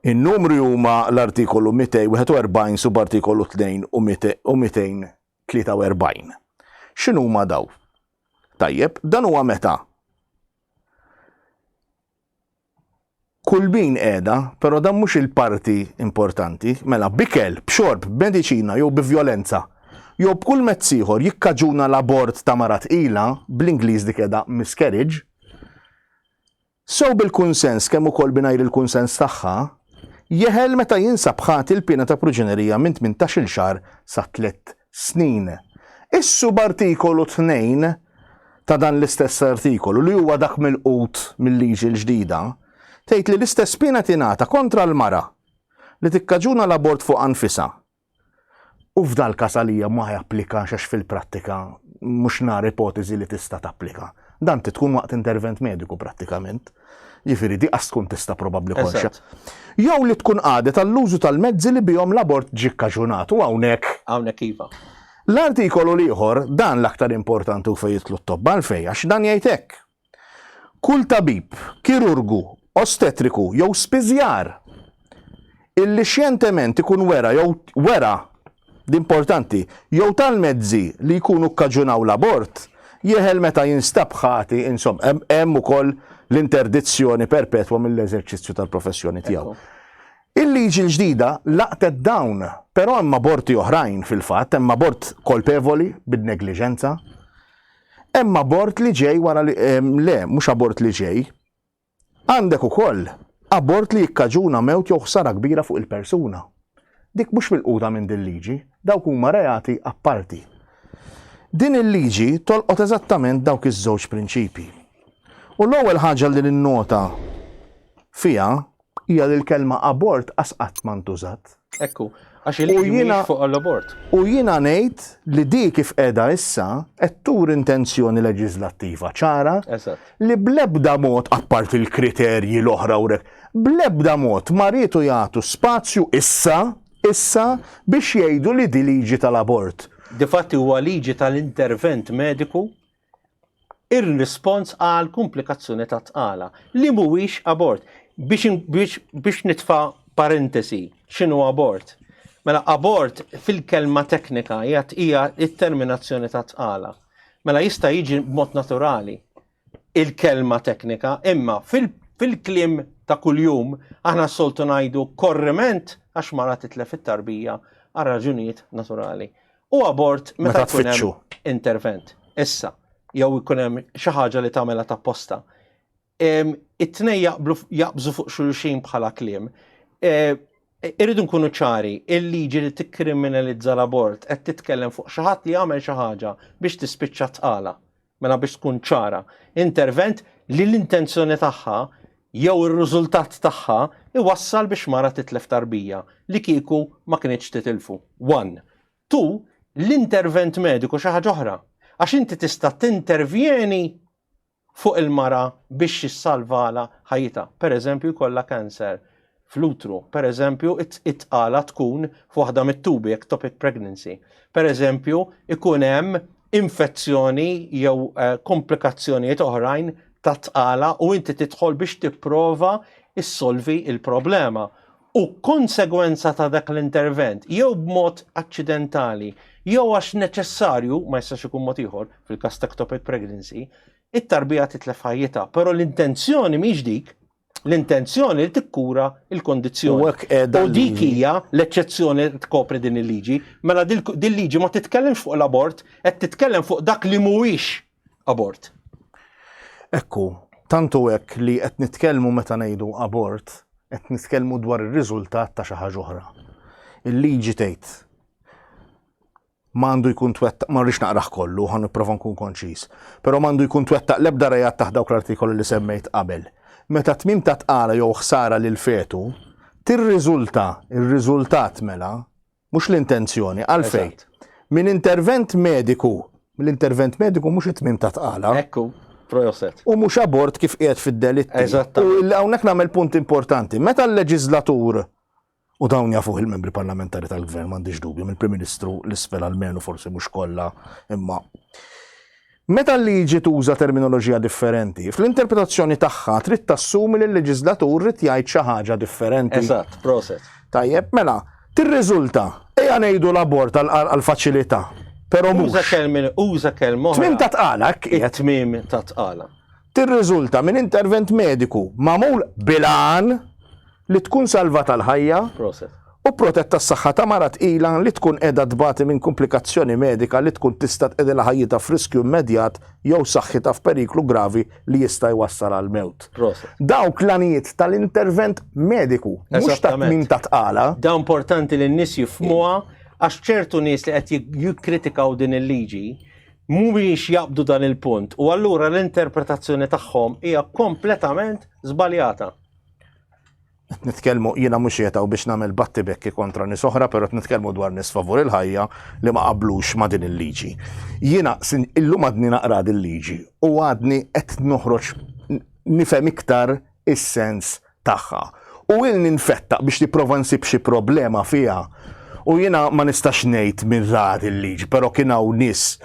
In-numri huma l-artikolu 241 subartikolu 2 u 243. X'inhuma daw? Tajjeb, dan huwa meta. Kull min qiegħda, però dan mhux il-parti importanti, mela b'ikel, b'xorb, b'mediċina jew bi vjolenza, jew b'kull mezz ieħor jikkaġuna l-abort ta' mara tqila, bl-Ingliż dik qiegħda miscarriage, sew bil-kunsens kemm ukoll mingħajr il-kunsens tagħha, jeħel meta jinsab ħati l-piena ta' pruġenerija minn tmintax-il xahar sa tliet snin. Is-subartikolu 2 ta' dan l-istess artikolu, li huwa dak milqut mil-liġi l-ġdida, tgħid li l-istess piena tingħata kontra l-mara li tikkaġuna l-abort fuqha nfisha u f'dal-każ għalija ma japplikax għax fil-prattika mhux nara ipoteżi li tista' tapplika. Dan trid tkun waqt intervent mediku prattikament. Jiġifieri di qas tkun tista' probabbli konxja. Jew li tkun qagħdet għall-użu tal-mezzi li bihom l-abort ġie kkaġunat u hawnhekk. Hawnhekk iva. L-artikolu l-ieħor, dan l-aktar importanti u fejn jidħlu t-tobba għalfejn, għax dan jgħid hekk. Kull tabib, kirurgu, ostetriku jew spiżjar illi xjentement ikun wera jew wera, di importanti, jew tal-mezzi li jkunu kkaġunaw l-abort, jeħel meta jinstab ħati, insomma, hemm hemm ukoll l-interdizzjoni perpetwa mill-eżerċizzju tal-professjoni tiegħu. Il-liġi l-ġdida laqtet dawn, però hemm aborti oħrajn fil-fatt, hemm abort kolpevoli bin-negliġenza, Hemm abort li ġej wara li, le, mhux abort li ġej. Għandek ukoll abort li jikkaġuna mewt jew ħsara kbira fuq il-persuna. Dik mhux milquta minn din liġi, dawk huma reati apparti. Din il-liġi tolqot eżattament dawk iż-żewġ prinċipji. U l-ewwel ħaġa li ninnota fiha hija li l-kelma abort qas qatt ma ntużat. Ekku, għax il-liġi mhijiex fuq l-abort. U jiena ngħid li di kif qiegħda issa qed turi intenzjoni leġiżlattiva ċara li bl-ebda mod, apparti l-kriterji l-oħra u rek, bl-ebda mod ma riedu jagħtu spazju issa, issa biex jgħidu li di liġi tal-abort. Difatti huwa liġi tal-intervent mediku ir-rispons għal kumplikazzjoni ta' tqala li mhuwiex abort. Biex, biex, biex nitfa' parentesi, x'inhu abort? Mela abort fil-kelma teknika hija hija t-terminazzjoni ta' tqala. Mela jista' jiġi b'mod naturali il-kelma teknika, imma fil-kliem ta' kuljum aħna s-soltu ngħidu korriment għax mara titlef it-tarbija għal raġunijiet naturali. U abort meta jkun hemm intervent. Issa, jew ikun hemm xi ħaġa li tagħmilha ta' posta. It-tnej jaqbżu fuq xulxin bħala kliem. E, irridu nkunu ċari, il-liġi li tikkriminalizza l-abort qed titkellem fuq xi ħadd li jagħmel xi ħaġa biex tispiċċa tqala. Mela biex tkun ċara, intervent li l-intenzjoni tagħha jew ir-riżultat tagħha iwassal biex mara titlef tarbija li kieku ma kinitx titilfu. One. Two, l-intervent mediku xi ħaġa oħra. Għax inti tista' tintervjeni fuq il-mara biex issalvalha ħajjitha. Per eżempju, jkollha cancer fl-utru. Per eżempju, it-tqala tkun f'waħda mit-tubi, ectopic pregnancy. Per eżempju, ikun hemm infezzjoni jew eh, komplikazzjonijiet oħrajn ta' tqala u inti tidħol biex tipprova issolvi il-problema. U konsegwenza ta' dak l-intervent, jew b'mod aċċidentali, jew għax neċessarju, ma jistax ikun mod ieħor, fil-każ ta' ectopic pregnancy, it-tarbija titlef ħajjitha, però l-intenzjoni mhix dik, l-intenzjoni li tikkura il-kondizzjoni. U dik hija l-eċċezzjoni li tkopri din il-liġi. Mela din liġi ma titkellimx fuq l-abort, qed titkellem fuq dak li mhuwiex abort. Ekku, tantu hekk li qed nitkellmu meta ngħidu abort, qed nitkellmu dwar ir-riżultat ta' xi ħaġa oħra. Il-liġi tgħid ma għandu jkun twettaq, ma rridx naqrah kollu, ħa nipprova nkun konċiż, però ma għandu jkun twettaq l-ebda reat taħt dawk l-artikoli li semmejt qabel. Meta tmiem ta' tqala jew ħsara lil fetu tirriżulta, ir-riżultat mela, mhux l-intenzjoni, għalfejn? Minn intervent mediku, l-intervent mediku mhux it-tmiem ta' tqala. Ekku, proset. U mhux abort kif qiegħed fid-delitti. Eżattament. U hawnhekk nagħmel punt importanti. Meta l-leġiżlatur U dawn jafuh il-membri parlamentari tal-gvern, m'għandix dubju, mill-Prim Ministru l-isfel almenu forsi mhux kollha, imma Meta l-liġi tuża terminoloġija differenti, fl-interpretazzjoni tagħha trid tassumi li l-leġiżlatur ried jgħid xi ħaġa differenti. Eżatt, proset. Tajjeb, mela, tirriżulta, ejja ngħidu l-abort għall-faċilità, però mhux. Uża kelma, uża kelma. Tmiem ta' tqala, hekk qiegħed. Tmiem ta' tqala. tirriżulta minn intervent mediku magħmul bil-għan li tkun salvata l-ħajja u protetta s-saħħa ta' mara tqila li tkun qiegħda tbati minn kumplikazzjoni medika li tkun tista' tqegħdilha ħajjitha f'riskju immedjat jew saħħitha f'periklu gravi li jista' jwassal għall-mewt. Dawk l-għanijiet tal-intervent mediku, mhux ta' tmiem ta' tqala. Da importanti li n-nies jifhmuha għax ċertu nies li qed jikkritikaw din il-liġi mhumiex jaqbdu dan il-punt u allura l-interpretazzjoni tagħhom hija kompletament żbaljata. Qed nitkellmu, jiena mhux qiegħed hawn biex nagħmel battibekki kontra nies oħra, però qed nitkellmu dwar nies favur il-ħajja li ma qablux ma' din il-liġi. Jiena illum għadni naqra din liġi u għadni qed noħroġ nifhem iktar is-sens tagħha. U ilni nfettaq biex nipprova nsib xi problema fiha. U jiena ma nistax ngħid min ra din liġi, però kien hawn nies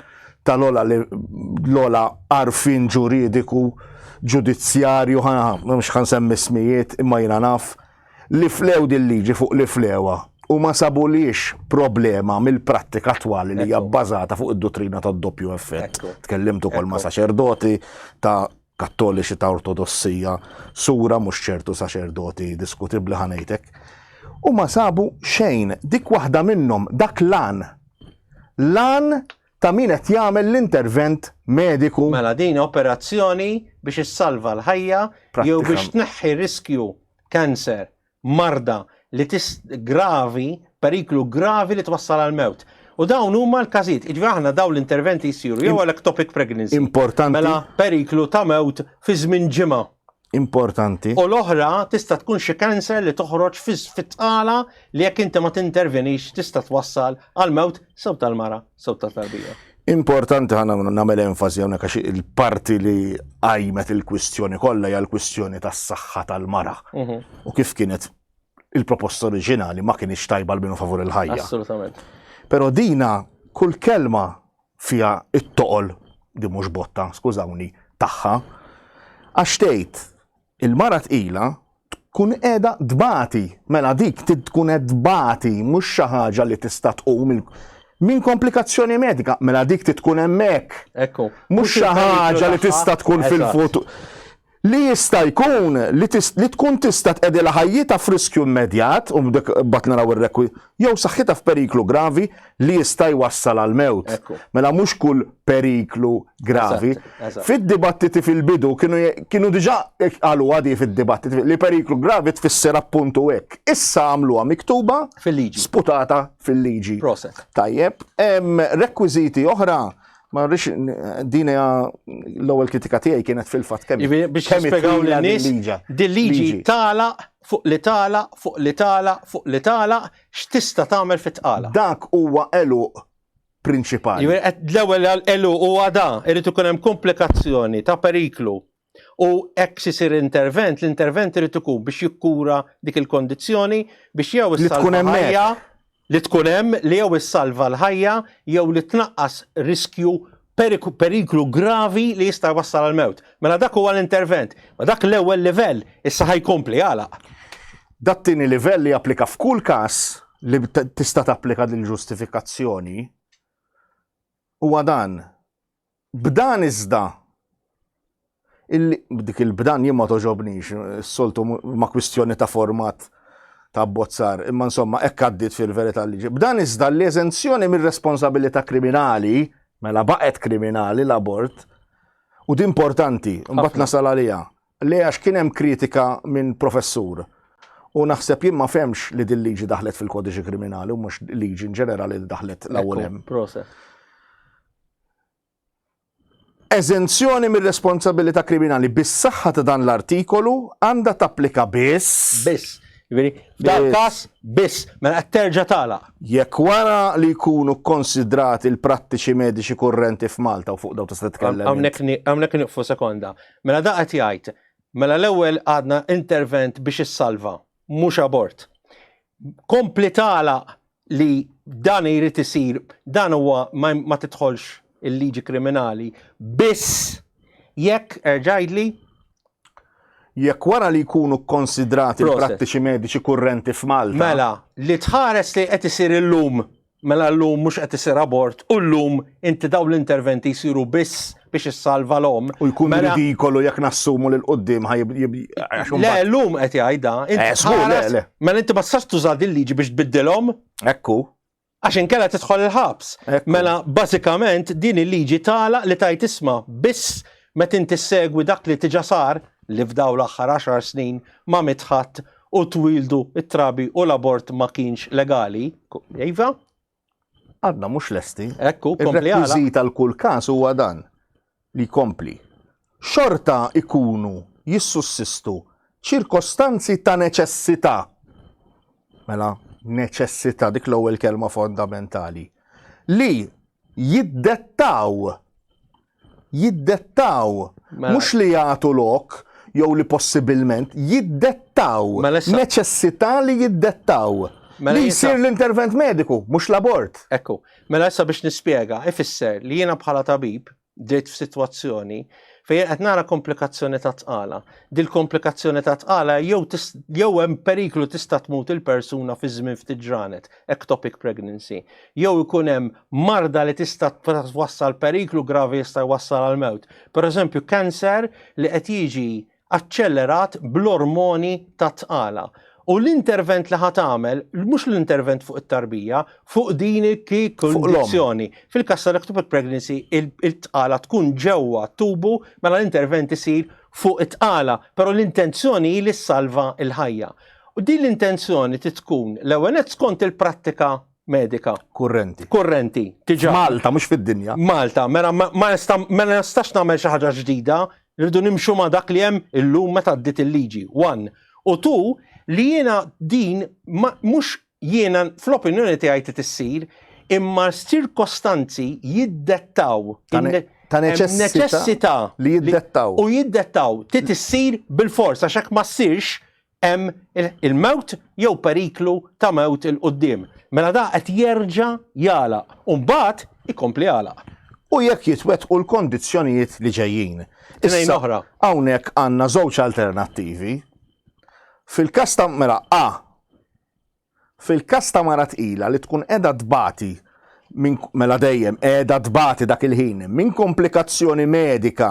tal-ogħla l-ogħla għarfien ġuridiku, ġudizzjarju, mhux ħa nsemmi ismijiet, imma jiena naf, li flew din liġi fuq li flewha u ma sabulix problema mill-prattika attwali li hija bbażata fuq id-dottrina tad-doppju effett. Tkellimt ukoll ma' saċerdoti ta' Kattoliċi ta' Ortodossija, sura mhux ċertu saċerdoti diskutibbli ħa ngħidlek. U ma sabu xejn, dik waħda minnhom, dak l-għan. L-għan ta' min qed jagħmel l-intervent mediku. Mela din operazzjoni biex issalva l-ħajja jew biex tneħħi riskju cancer, marda li tis gravi, periklu gravi li twassal għal mewt. U dawn huma l-każijiet. Jiġifieri aħna dawn l-interventi jsiru jew għal ectopic pregnancy. Importanti. Mela periklu ta' mewt fi żmien ġimgħa. Importanti. U l-oħra tista' tkun xi cancer li toħroġ fit-tqala li jekk inti ma tintervenix tista' twassal għal mewt sew tal-mara sew tat-tarbija. Importanti ħa nagħmel enfasi hawnhekk għax il-parti li qajmet il-kwistjoni kollha hija l-kwistjoni tas-saħħa tal-mara. Mhm. U kif kienet il-proposta oriġinali ma kienx tajba l minu favur il-ħajja. Assolutament. Però dina kull kelma fiha it-toqol, di mhux botta, skużawni, tagħha, għax tgħid il-mara tqila tkun qiegħda tbati, mela dik tkun qed tbati mhux xi ħaġa li tista' tqum minn komplikazzjoni medika, mela dik tkun hemmhekk. Ekku. Mhux xi ħaġa li tista' tkun fil-futur. Li jista' jkun li tkun tista' tqegħdilha ħajjitha f'riskju immedjat, u mbagħad naraw ir-rekwi, jew saħħitha f'periklu gravi li jista' jwassal għall-mewt. Mela mhux kull periklu gravi. Fid-dibattiti fil-bidu kienu kienu diġà qaluha di fid-dibattiti li periklu gravi tfisser appuntu hekk. Issa għamluha miktuba fil-liġi. Sputata fil-liġi. Proset. Tajjeb, hemm rekwiżiti oħra Ma rridx din hija l-ewwel kritika tiegħi kienet fil-fatt kemm. Biex nispjegaw lin-nies din liġi tagħlaq fuq li tagħlaq fuq li tagħlaq fuq li tagħlaq x'tista' tagħmel fit-tqala. Dak huwa għeluq prinċipali. L-ewwel għeluq huwa da, irid ikun hemm komplikazzjoni ta' periklu U hekk isir intervent, l-intervent irid ikun biex jikkura dik il-kondizzjoni biex jew issalva ħajja li tkun hemm li jew issalva l-ħajja jew li tnaqqas riskju periklu gravi li jista' jwassal għal mewt. Mela dak huwa l-intervent. Ma dak l-ewwel livell issa ħajkompli għalaq. Dat-tieni livell li japplika f'kull każ li tista' tapplika din ġustifikazzjoni huwa dan. B'dan iżda, illi, dik il-b'dan jien ma toġobnix, s-soltu ma kwistjoni ta' format ta' abbozzar, imma insomma hekk għaddiet fil-verità l-liġi. B'dan iżda l-eżenzjoni mir-responsabilità kriminali, mela baqgħet kriminali l-abort, u din importanti, mbagħad nasal għaliha. Le għax kien hemm kritika minn professur. U naħseb jien ma fehmx li din liġi daħlet fil-kodiċi kriminali u mhux liġi in ġenerali li daħlet l-ewwel hemm. Proset. Eżenzjoni mir-responsabilità kriminali bis-saħħa ta' dan l-artikolu għandha tapplika biss. Biss. Jiġifieri, f'dan każ biss, mela qed terġa' tagħlaq. Jekk wara li jkunu kkonsidrati l-prattiċi mediċi kurrenti f'Malta u fuq daw tista' titkellem. Hawnhekk nieqfu sekonda. Mela da qed jgħid, mela l-ewwel għadna intervent biex issalva, mhux abort. Kompli tagħlaq li dan jrid isir, dan huwa ma, ma tidħolx il-liġi kriminali biss jekk erġajdli Jekk wara li jkunu kkonsidrati l-prattiċi mediċi kurrenti f'Malta. Mela, li tħares li qed isir illum. Mela llum mhux qed isir abort u llum inti dawn l-interventi jsiru biss biex issalva l-omm. U jkun mela ridikolu jekk nassumu li l-qoddim ħaj Le, llum qed jgħidha. Eh, le, le. Mela inti ma tistax tuża din liġi biex tbiddilhom. Ekku. Għax inkella tidħol il-ħabs. Mela bażikament din il-liġi tagħlaq li tajt isma' biss meta inti ssegwi dak li tiġa sar li f'daw l-aħħar 10 snin ma mitħadd u twieldu t-trabi u l-abort ma kienx legali. Iva? Għadna mhux lesti. Ekku, kompli għala. Ir-rekwiżit għal kull każ huwa dan li jkompli. Xorta ikunu jissussistu ċirkostanzi ta' neċessità. Mela, neċessità dik l-ewwel kelma fondamentali. Li jiddettaw jiddettaw, Mela. mhux li jagħtu lok jew li possibilment jiddettaw, Mela issa- neċessità li jiddettaw Mela li issa- jsir l-intervent mediku, mhux l-abort. Ekku, mela issa biex nispjega, ifisser li jiena bħala tabib ġejt f'sitwazzjoni fejn qed nara komplikazzjoni ta' tqala. Dil komplikazzjoni ta' tqala jew jew hemm periklu tista' tmut il-persuna fi żmien ftit ġranet, ectopic pregnancy, jew ikun hemm marda li tista' twassal periklu gravi jista' jwassal għal mewt. Per eżempju, cancer li qed jiġi aċċellerat bl-ormoni tat-tqala. U l-intervent li ħa tagħmel, mhux l-intervent fuq it-tarbija, fuq din il-kundizzjoni. Fil-każ tal-ectopic pregnancy, il-tqala tkun ġewwa tubu, mela l-intervent isir fuq it-tqala, però l-intenzjoni hi li ssalva l-ħajja. U din l-intenzjoni trid tkun l-ewwel nett skont il-prattika medika. Kurrenti. Kurrenti, diġà. Malta, mhux fid-dinja. Malta, mela ma nistax nagħmel xi ħaġa ġdida, rridu nimxu ma' dak li hemm illum meta għaddiet il-liġi. One. U two, li jiena din mhux jiena fl-opinjoni tiegħi trid issir, imma s-ċirkostanzi jiddettaw. Ta' neċessità li jiddettaw. U jiddettaw trid issir bilfors għax hekk ma ssirx hemm il-mewt jew periklu ta' mewt 'il quddiem. Mela da qed jerġa' jagħlaq u mbagħad ikompli jagħlaq. U jekk jitwettqu l-kondizzjonijiet li ġejjin. Tnejn oħra. Hawnhekk għandna żewġ alternattivi. Fil-każ ta' mela A Fil-każ ta' mara tqila li tkun qiegħda tbati minn, mela dejjem qiegħda tbati dak il-ħin, minn komplikazzjoni medika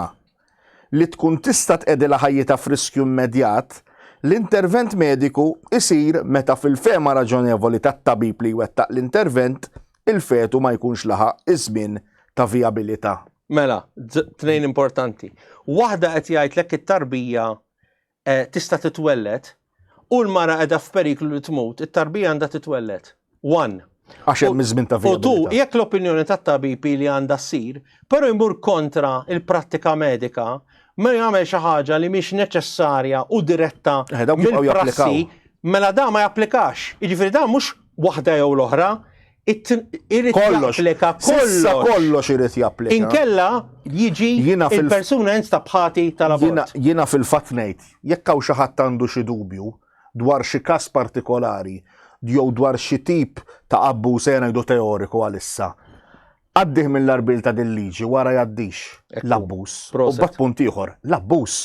li tkun tista' tqegħdilha ħajjitha f'riskju immedjat, l-intervent mediku jsir meta fil-fehma raġonevoli tat-tabib li jwettaq l-intervent, il-fetu ma jkunx laħaq iż-żmien ta' vijabilità. Mela, tnejn importanti. Waħda qed jgħidlek it-tarbija eh, tista' titwelled u l-mara qiegħda f'periklu li tmut, it-tarbija għandha titwelled. One. Għax hemm iż-żmien ta' U tu, jekk l-opinjoni tat-tabib li għandha ssir, però jmur kontra il-prattika medika, ma jagħmel xi ħaġa li mhix neċessarja u diretta eh, mill-prassi, mela da ma japplikax. Jiġifieri da mhux waħda jew l-oħra, irid japplika kollox. Kollox irid japplika. Inkella jiġi il-persuna instab ħati tal-abort. Jiena fil-fatt ngħid, jekk hawn xi ħadd għandu xi dubju dwar xi każ partikolari jew dwar xi tip ta' abbuż ejja ngħidu teoriku għalissa, għaddih mill-għarbiel ta' din liġi wara jgħaddix l-abbuż. U mbagħad punt ieħor, l-abbuż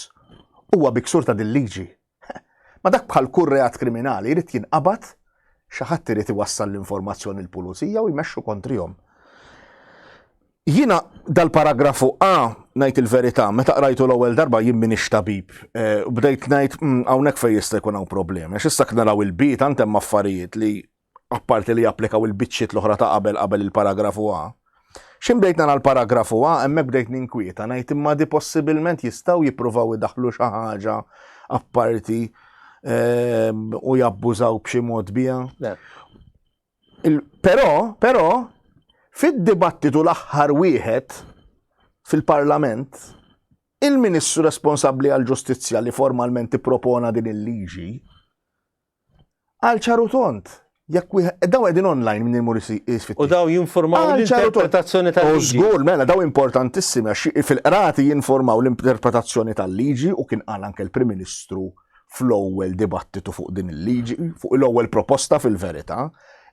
huwa bi ksur ta' din liġi. Ma dak bħal kull reat kriminali jrid jinqabad, xi ħadd irid iwassal l-informazzjoni l-pulizija u jmexxu kontrihom. Jiena dal-paragrafu A ngħid il-verità, meta qrajtu l-ewwel darba jien m'iniex tabib, eh, u bdejt ngħid mm, hawnhekk fejn jista' jkun hawn problemi. Għax issa naraw il-B tant hemm affarijiet li apparti li japplikaw il-biċċiet l-oħra ta' qabel qabel il-paragrafu A. X'in bdejt nara l-paragrafu A, hemmhekk bdejt ninkwieta, ngħid imma di possibilment jistgħu jippruvaw idaħħlu xi ħaġa apparti ehm, u jabbużaw b'xi mod biha. Però, però, fid-dibattitu l-aħħar wieħed fil-Parlament, il-Ministru responsabbli għall-Ġustizzja li formalment ippropona din il-liġi, Għal ċaru tont, jekk wieħed daw qegħdin online minn imur jisfitti. U daw jinformaw l-interpretazzjoni tal-liġi. Żgur, mela daw importantissimi għax fil-qrati jinformaw l-interpretazzjoni tal-liġi u kien qal anke l-Prim Ministru fl-ewwel dibattitu fuq din il-liġi, fuq l-ewwel proposta fil-verità,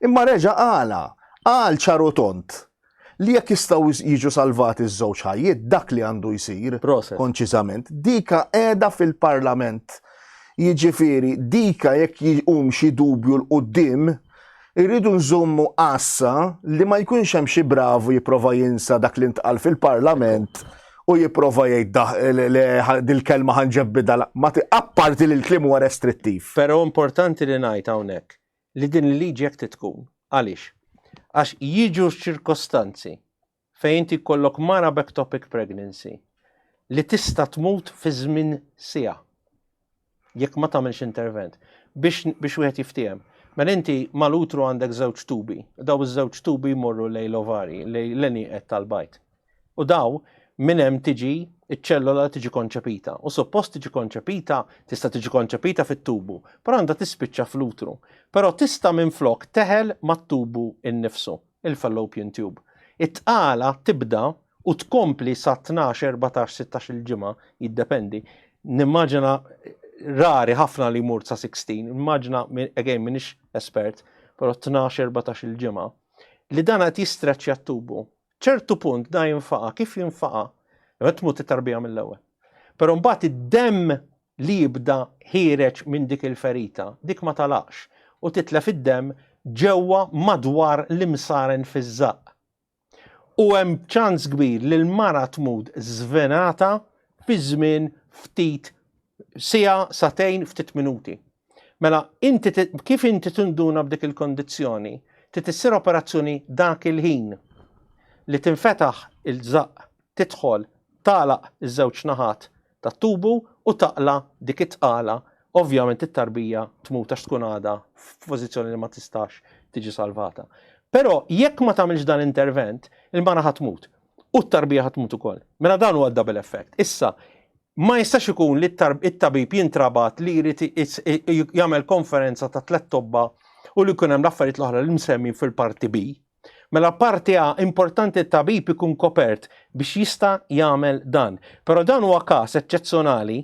imma reġa' qala, qal ċaru tont li jekk jistgħu jiġu salvati ż-żewġ ħajjiet, dak li għandu jsir, konċiżament, dika qiegħda fil-Parlament. Jiġifieri dika jekk jqum xi dubju 'l quddiem, Irridu nżommu għassa li ma jkunx hemm xi bravu jipprova jinsa dak li ntqal fil-Parlament u jipprova jgħid dil-kelma ħanġebbida ma apparti li l-kliem huwa restrittiv. Però importanti li ngħid hawnhekk li din il-liġi hekk tkun. Għaliex? Għax jiġu ċirkostanzi fejn inti jkollok mara b'ectopic pregnancy li tista' tmut fi żmien siegħa jekk ma tagħmilx intervent biex biex wieħed jiftiehem. Mela inti mal-utru għandek żewġ tubi, daw iż-żewġ tubi jmorru lejn l-ovari, lejn l-għenieqed tal-bajd. U daw minn hemm tiġi iċ-ċellola tiġi konċepita. U suppost tiġi konċepita, tista' tiġi konċepita fit-tubu, però għandha tispiċċa fl-utru. Però tista' minflok teħel mat-tubu innifsu. il-fallopian tube. It-tqala tibda u tkompli sa 12, 14, 16 il-ġimgħa, jiddependi. Nimmaġina rari ħafna li jmur sa 16, immaġina, again, minix espert, però 12, 14 il-ġimgħa, li dan qed jistreċċja t-tubu. ċertu punt da jinfaqa, kif jinfaqa? Qed tmut it-tarbija mill-ewwel. Però mbagħad id-demm li jibda ħiereġ minn dik il-ferita, dik ma tagħlaqx u titlef id-demm ġewwa madwar l-imsaren fiż-żaqq. U hemm ċans kbir li l-mara tmut żvenata fi żmien ftit siegħa, sagħtejn, ftit minuti. Mela inti kif inti tinduna b'dik il-kondizzjoni, trid issir operazzjoni dak il-ħin li tinfetaħ il-żaqq, tidħol, tagħlaq iż-żewġ naħat tat-tubu u taqla' dik it-tqala, ovvjament it-tarbija tmut għax tkun għadha f'pożizzjoni li ma tistax tiġi salvata. Però jekk ma tagħmilx dan l-intervent, il-mara ħa tmut u t-tarbija ħa tmut ukoll. Mela dan huwa d-double effect. Issa, ma jistax ikun li t-tabib jintrabat li jrid jagħmel konferenza ta' tlett tobba u li jkun hemm l-affarijiet l-oħra li msemmi fil-parti B. Mela parti A importanti t-tabib ikun kopert biex jista' jagħmel dan. Però dan huwa każ eċċezzjonali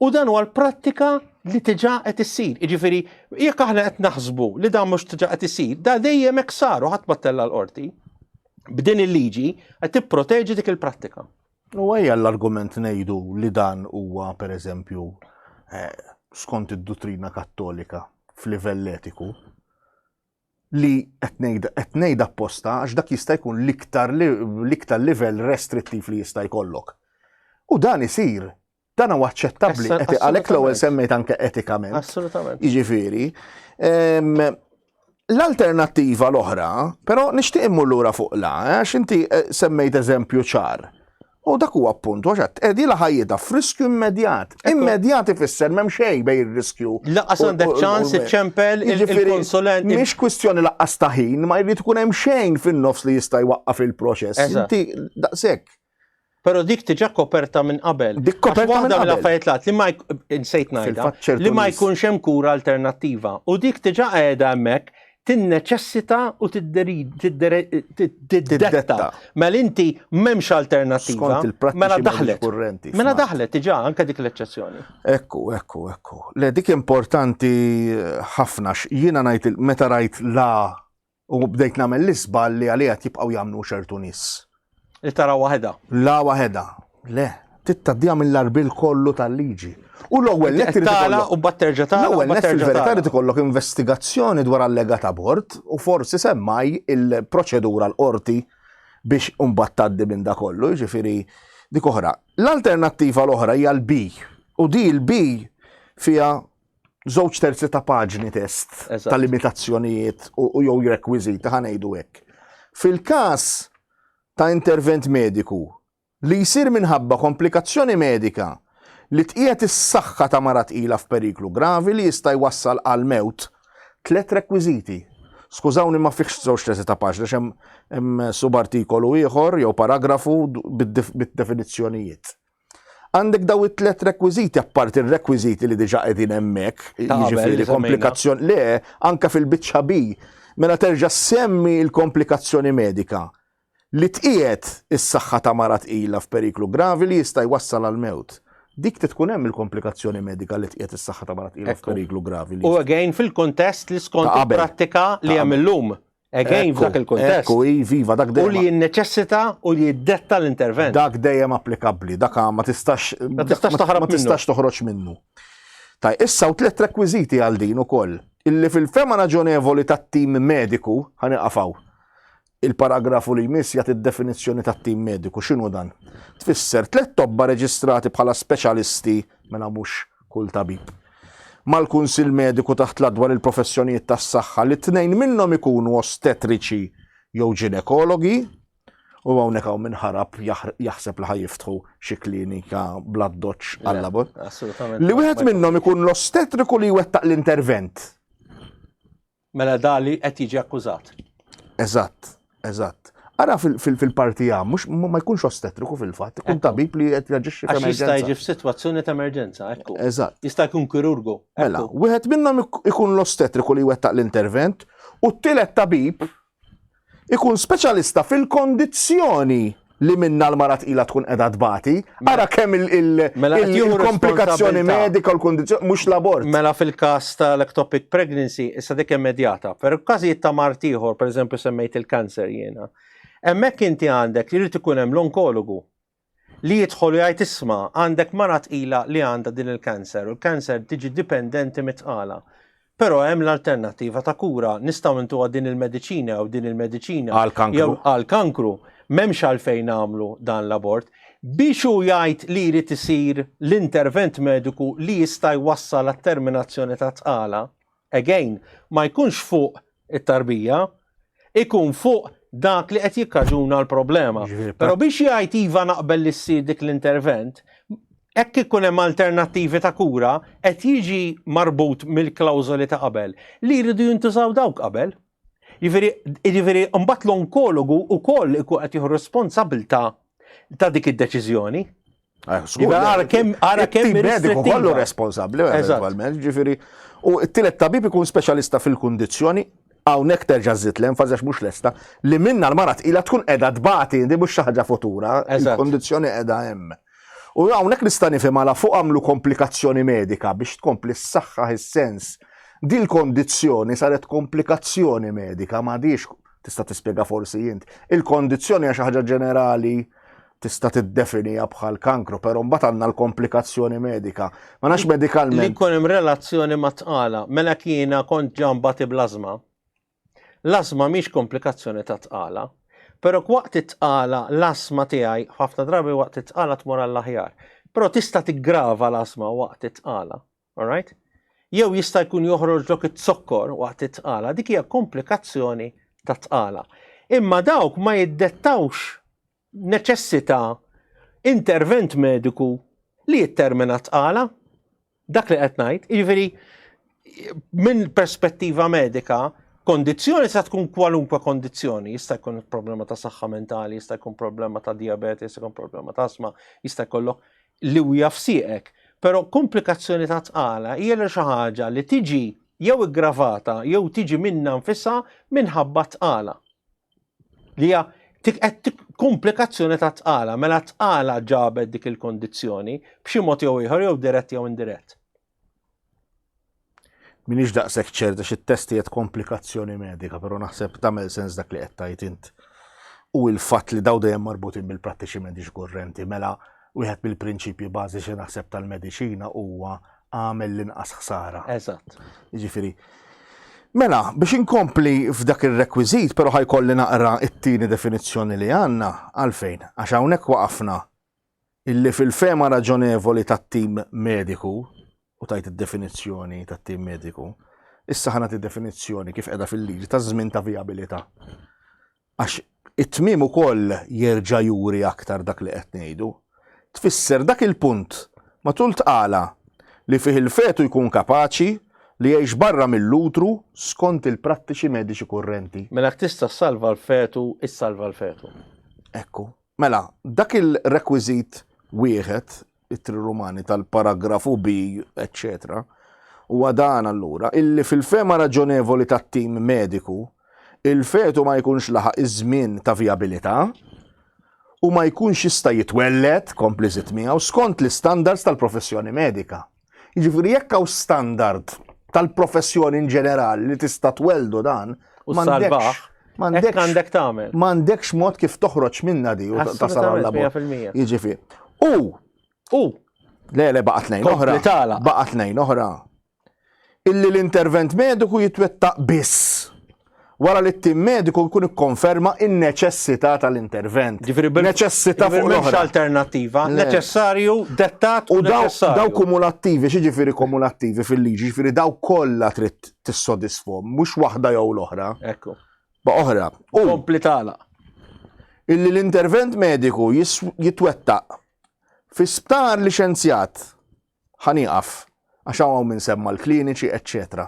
u dan huwa l-prattika li diġà qed issir. Jiġifieri jekk aħna qed naħsbu li dan mhux diġà qed isir, da dejjem hekk sar u ħadd ma ttella' l-qorti. B'din il-liġi qed tipproteġi dik il-prattika. U ejja l-argument ngħidu li dan huwa pereżempju eh, skont id-duttrina kattolika f'livell etiku, li qed ngħid qed ngħid apposta għax dak jista' jkun l-iktar l-iktar livell restrittiv li jista' jkollok. U dan isir, dan huwa aċċettabbli, għalhekk l-ewwel semmejt anke etikament. Assolutament. Jiġifieri, l-alternattiva l-oħra, però nixtieq immur lura fuq la, eh, għax inti eh, semmejt eżempju ċar. U dak huwa appuntu għax għedt qegħdilha ħajjitha f'riskju immedjat. Immedjat ifisser m'hemm xejn bejn ir-riskju. Laqqas għandek ċans iċċempel il-konsulent. Mhix kwistjoni laqqas ta' ħin, ma jrid ikun hemm xejn fin-nofs li jista' jwaqqaf il-proċess. Inti daqshekk. Però dik diġà koperta minn qabel. Dik koperta minn qabel. Waħda mill-affarijiet li ma insejt ngħidha li ma jkunx hemm kura alternattiva. U dik diġà qiegħda hemmhekk tinneċessita u tiddetta. Mela inti m'hemmx alternattiva. Mela daħlet. Mela daħlet diġà anke dik l-eċċezzjoni. Ekku, ekku, ekku. Le dik importanti ħafna jiena ngħid meta rajt la u bdejt nagħmel l-isbal li għaliha jibqgħu jagħmlu ċertu nies. Li tara waħedha. La waħedha. Le, tittaddija mill-arbil kollu tal-liġi. U l-ewwel net irid ikollok u mbagħad terġa' tagħla. L-ewwel net fil-verità irid ikollok investigazzjoni dwar allegat abort u forsi semmaj il-proċedura l-qorti biex imbagħad tgħaddi minn da kollu, jiġifieri dik oħra. L-alternattiva l-oħra hija l-B. U di l-B fiha żewġ terzi ta' paġni test ta' limitazzjonijiet u jew rekwiżiti ħa ngħidu hekk. Fil-każ ta' intervent mediku li jsir minħabba komplikazzjoni medika li tqiegħed is-saħħa ta' mara tqila f'periklu gravi li jista' jwassal għall-mewt, tlett rekwiżiti. Skużawni ma fihx żewġ terzi ta' paġna għax hemm subartikolu ieħor jew paragrafu bid-definizzjonijiet. Għandek daw it-tlet rekwiżiti apparti r-rekwiżiti li diġà qegħdin hemmhekk, jiġifieri komplikazzjoni le anke fil-biċċa B, mela terġa' semmi l-komplikazzjoni medika li tqiegħed is-saħħa ta' mara tqila f'periklu gravi li jista' jwassal għal mewt. Dik trid tkun hemm il-komplikazzjoni medika li tqiegħed is-saħħa ta' mara tqila f'periklu gravi. U again fil-kuntest li skont il-prattika li hemm illum. Again f'dak il-kuntest. Ekku, iva, dak dejjem. U li jinneċessita u li jiddetta l-intervent. Dak dejjem applikabbli, dak ma tistax ma tistax taħrab ma tistax toħroġ minnu. Taj, issa u tliet rekwiżiti għal din ukoll. Illi fil-fehma raġonevoli tat-tim mediku, ħa nieqaf hawn. Il-paragrafu li jmiss jagħti d-definizzjoni tat-tim mediku. X'inhu dan? Tfisser tlett tobba reġistrati bħala speċjalisti, mela mhux kull tabib, mal-Kunsill Mediku taħt l-Att dwar il-Professjonijiet tas-Saħħa li tnejn minnhom ikunu ostetriċi jew ġinekologi, u hawnhekk hawn min ħarab jaħseb li ħa jiftħu xi klinika bl-addoċċ għall-abort. Assolutament. Li wieħed minnhom ikun l-ostetriku li jwettaq l-intervent. Mela da li qed jiġi akkużat. Eżatt, eżatt. Ara fil-parti A, mhux ma jkunx ostetriku fil-fatt, ikun tabib li qed jaġixxi f'emerġenza. Jista' jiġi f'sitwazzjoni ta' emerġenza, ekku. Eżatt. Jista' jkun kirurgu. Mela, wieħed minnhom ikun l-ostetriku li jwettaq l-intervent u t-tielet tabib ikun speċjalista fil-kondizzjoni li minna l-mara tqila tkun qiegħda tbati, mela- ara kemm mela il-komplikazzjoni medika u l-kondizzjoni mhux l-abort. Mela fil-każ tal-ectopic pregnancy issa dik immedjata, però każijiet ta' mard ieħor, pereżempju semmejt il-kanser jiena. Hemmhekk inti għandek li jrid ikun hemm l-onkologu li jidħol u jgħid isma' għandek mara tqila li għandha din il-kanser u l-kanser tiġi dipendenti mit-tqala. Però hemm l-alternattiva ta' kura, nistgħu ntuha din il-mediċina jew din il-mediċina. Għall-kankru. Għall-kankru. M'hemmx għalfejn nagħmlu dan l-abort. Biex hu jgħid li jrid isir l-intervent mediku li jista' jwassal għat-terminazzjoni tat-tqala, again, ma jkunx fuq it-tarbija, ikun fuq dak li qed jikkaġuna l-problema. Però biex jgħid iva naqbel li ssir dik l-intervent, hekk ikun hemm alternattivi ta' kura qed jiġi marbut mill-klawżoli ta' qabel li jridu jintużaw dawk qabel. Jiġifieri, jiġifieri mbagħad l-onkologu wkoll ikun qed jieħu responsabilità ta' dik id-deċiżjoni. Eh, ara kemm ara kemm mediku kollu responsabbli eventwalment, ġifieri. U t-tielet tabib ikun speċjalista fil-kundizzjoni hawnhekk terġa' żżid l-enfasi għax mhux lesta li minna l-mara tqila tkun qiegħda tbati, di mhux xi ħaġa futura, il-kundizzjoni qiegħda hemm. U hawnhekk nista' nifhem għala fuq għamlu komplikazzjoni medika biex tkompli ssaħħaħ is-sens. Dil kondizzjoni saret komplikazzjoni medika m'għadix tista' tispjega forsi int. Il-kondizzjoni hija xi ħaġa ġenerali tista' tiddefiniha bħal kankru, però mbagħad għandna l-komplikazzjoni medika. Ma nafx medikalment. Li jkun hemm relazzjoni ma' tqala, mela kiena kont ġa nbati bl-ażma. L-ażma mhix komplikazzjoni ta' tqala, però waqt it-tqala l-asma tiegħi ħafna drabi waqt it-tqala tmur għall-aħjar. Però tista' tiggrava l-asma waqt it-tqala. Alright? Jew jista' jkun joħroġlok it-zokkor waqt it-tqala, dik hija komplikazzjoni ta' tqala. Imma dawk ma jiddettawx neċessità intervent mediku li jittermina tqala. Dak li qed ngħid, jiġifieri minn perspettiva medika, kondizzjoni sa tkun kwalunkwe kondizzjoni, jista' jkun problema ta' saħħa mentali, jista' jkun problema ta' diabete, jista' jkun problema ta' asma, jista' jkollok liwja f'sieqek. Però komplikazzjoni ta' tqala hija li xi ħaġa li tiġi jew iggravata jew tiġi minnha nfisha minħabba tqala. Li hija komplikazzjoni ta' tqala, mela tqala ġabet dik il-kondizzjoni b'xi mod jew ieħor jew dirett jew indirett. Minix daqshekk ċert għax it-testi qed komplikazzjoni medika, però naħseb tagħmel sens dak li qed tgħid int. U il-fatt li daw dejjem marbutin bil-prattiċi mediċi kurrenti, mela wieħed mill-prinċipji bażiċi naħseb tal-mediċina huwa għamel l-inqas ħsara. Eżatt. Jiġifieri, Mela, biex inkompli f'dak ir-rekwiżit, però ħajkolli naqra it-tieni definizzjoni li għandna, għalfejn, għax hawnhekk waqafna illi fil-fehma raġonevoli tat-tim mediku, u tajt id-definizzjoni tat-tim mediku, issa ħa nagħti definizzjoni kif qiegħda fil-liġi taż-żmien ta' vijabilità. Għax it-tmiem ukoll jerġa' juri aktar dak li qed ngħidu. Tfisser dak il-punt matul tqala li fih il-fetu jkun kapaċi li jgħix barra mill-utru skont il-prattiċi mediċi kurrenti. Mela jekk tista' ssalva l-fetu, issalva l-fetu. Ekku. Mela, dak il-rekwiżit wieħed, ittri Rumani tal-paragrafu B, eċċetera, huwa dan allura, illi fil-fehma raġonevoli tat-tim mediku, il-fetu ma jkunx laħaq iż-żmien ta' vijabilità u ma jkunx jista' jitwelled, kompli żid miegħu, skont l-istandards tal-professjoni medika. Jiġifieri jekk hawn standard tal-professjoni in ġenerali li tista' twelldu dan, m'għandekx m'għandekx għandek tagħmel. M'għandekx mod kif toħroġ minna di u tasal għal labor. Jiġifieri. U u le le baqa' tnejn oħra. Baqa' tnejn oħra. Illi l-intervent mediku jitwettaq biss wara li t-tim mediku jkun ikkonferma in-neċessità tal-intervent. Ġifieri neċessità fuq l-oħra. alternattiva, neċessarju, dettat u daw daw kumulattivi, xi ġifieri kumulattivi fil-liġi, ġifieri daw kollha trid tissodisfhom, mhux waħda jew l-oħra. Ekku. Ba oħra. U kompli tagħlaq. Illi l-intervent mediku jitwettaq fi sptar liċenzjat Ħa nieqaf, għax hawn min semma l-kliniċi, eċċetera.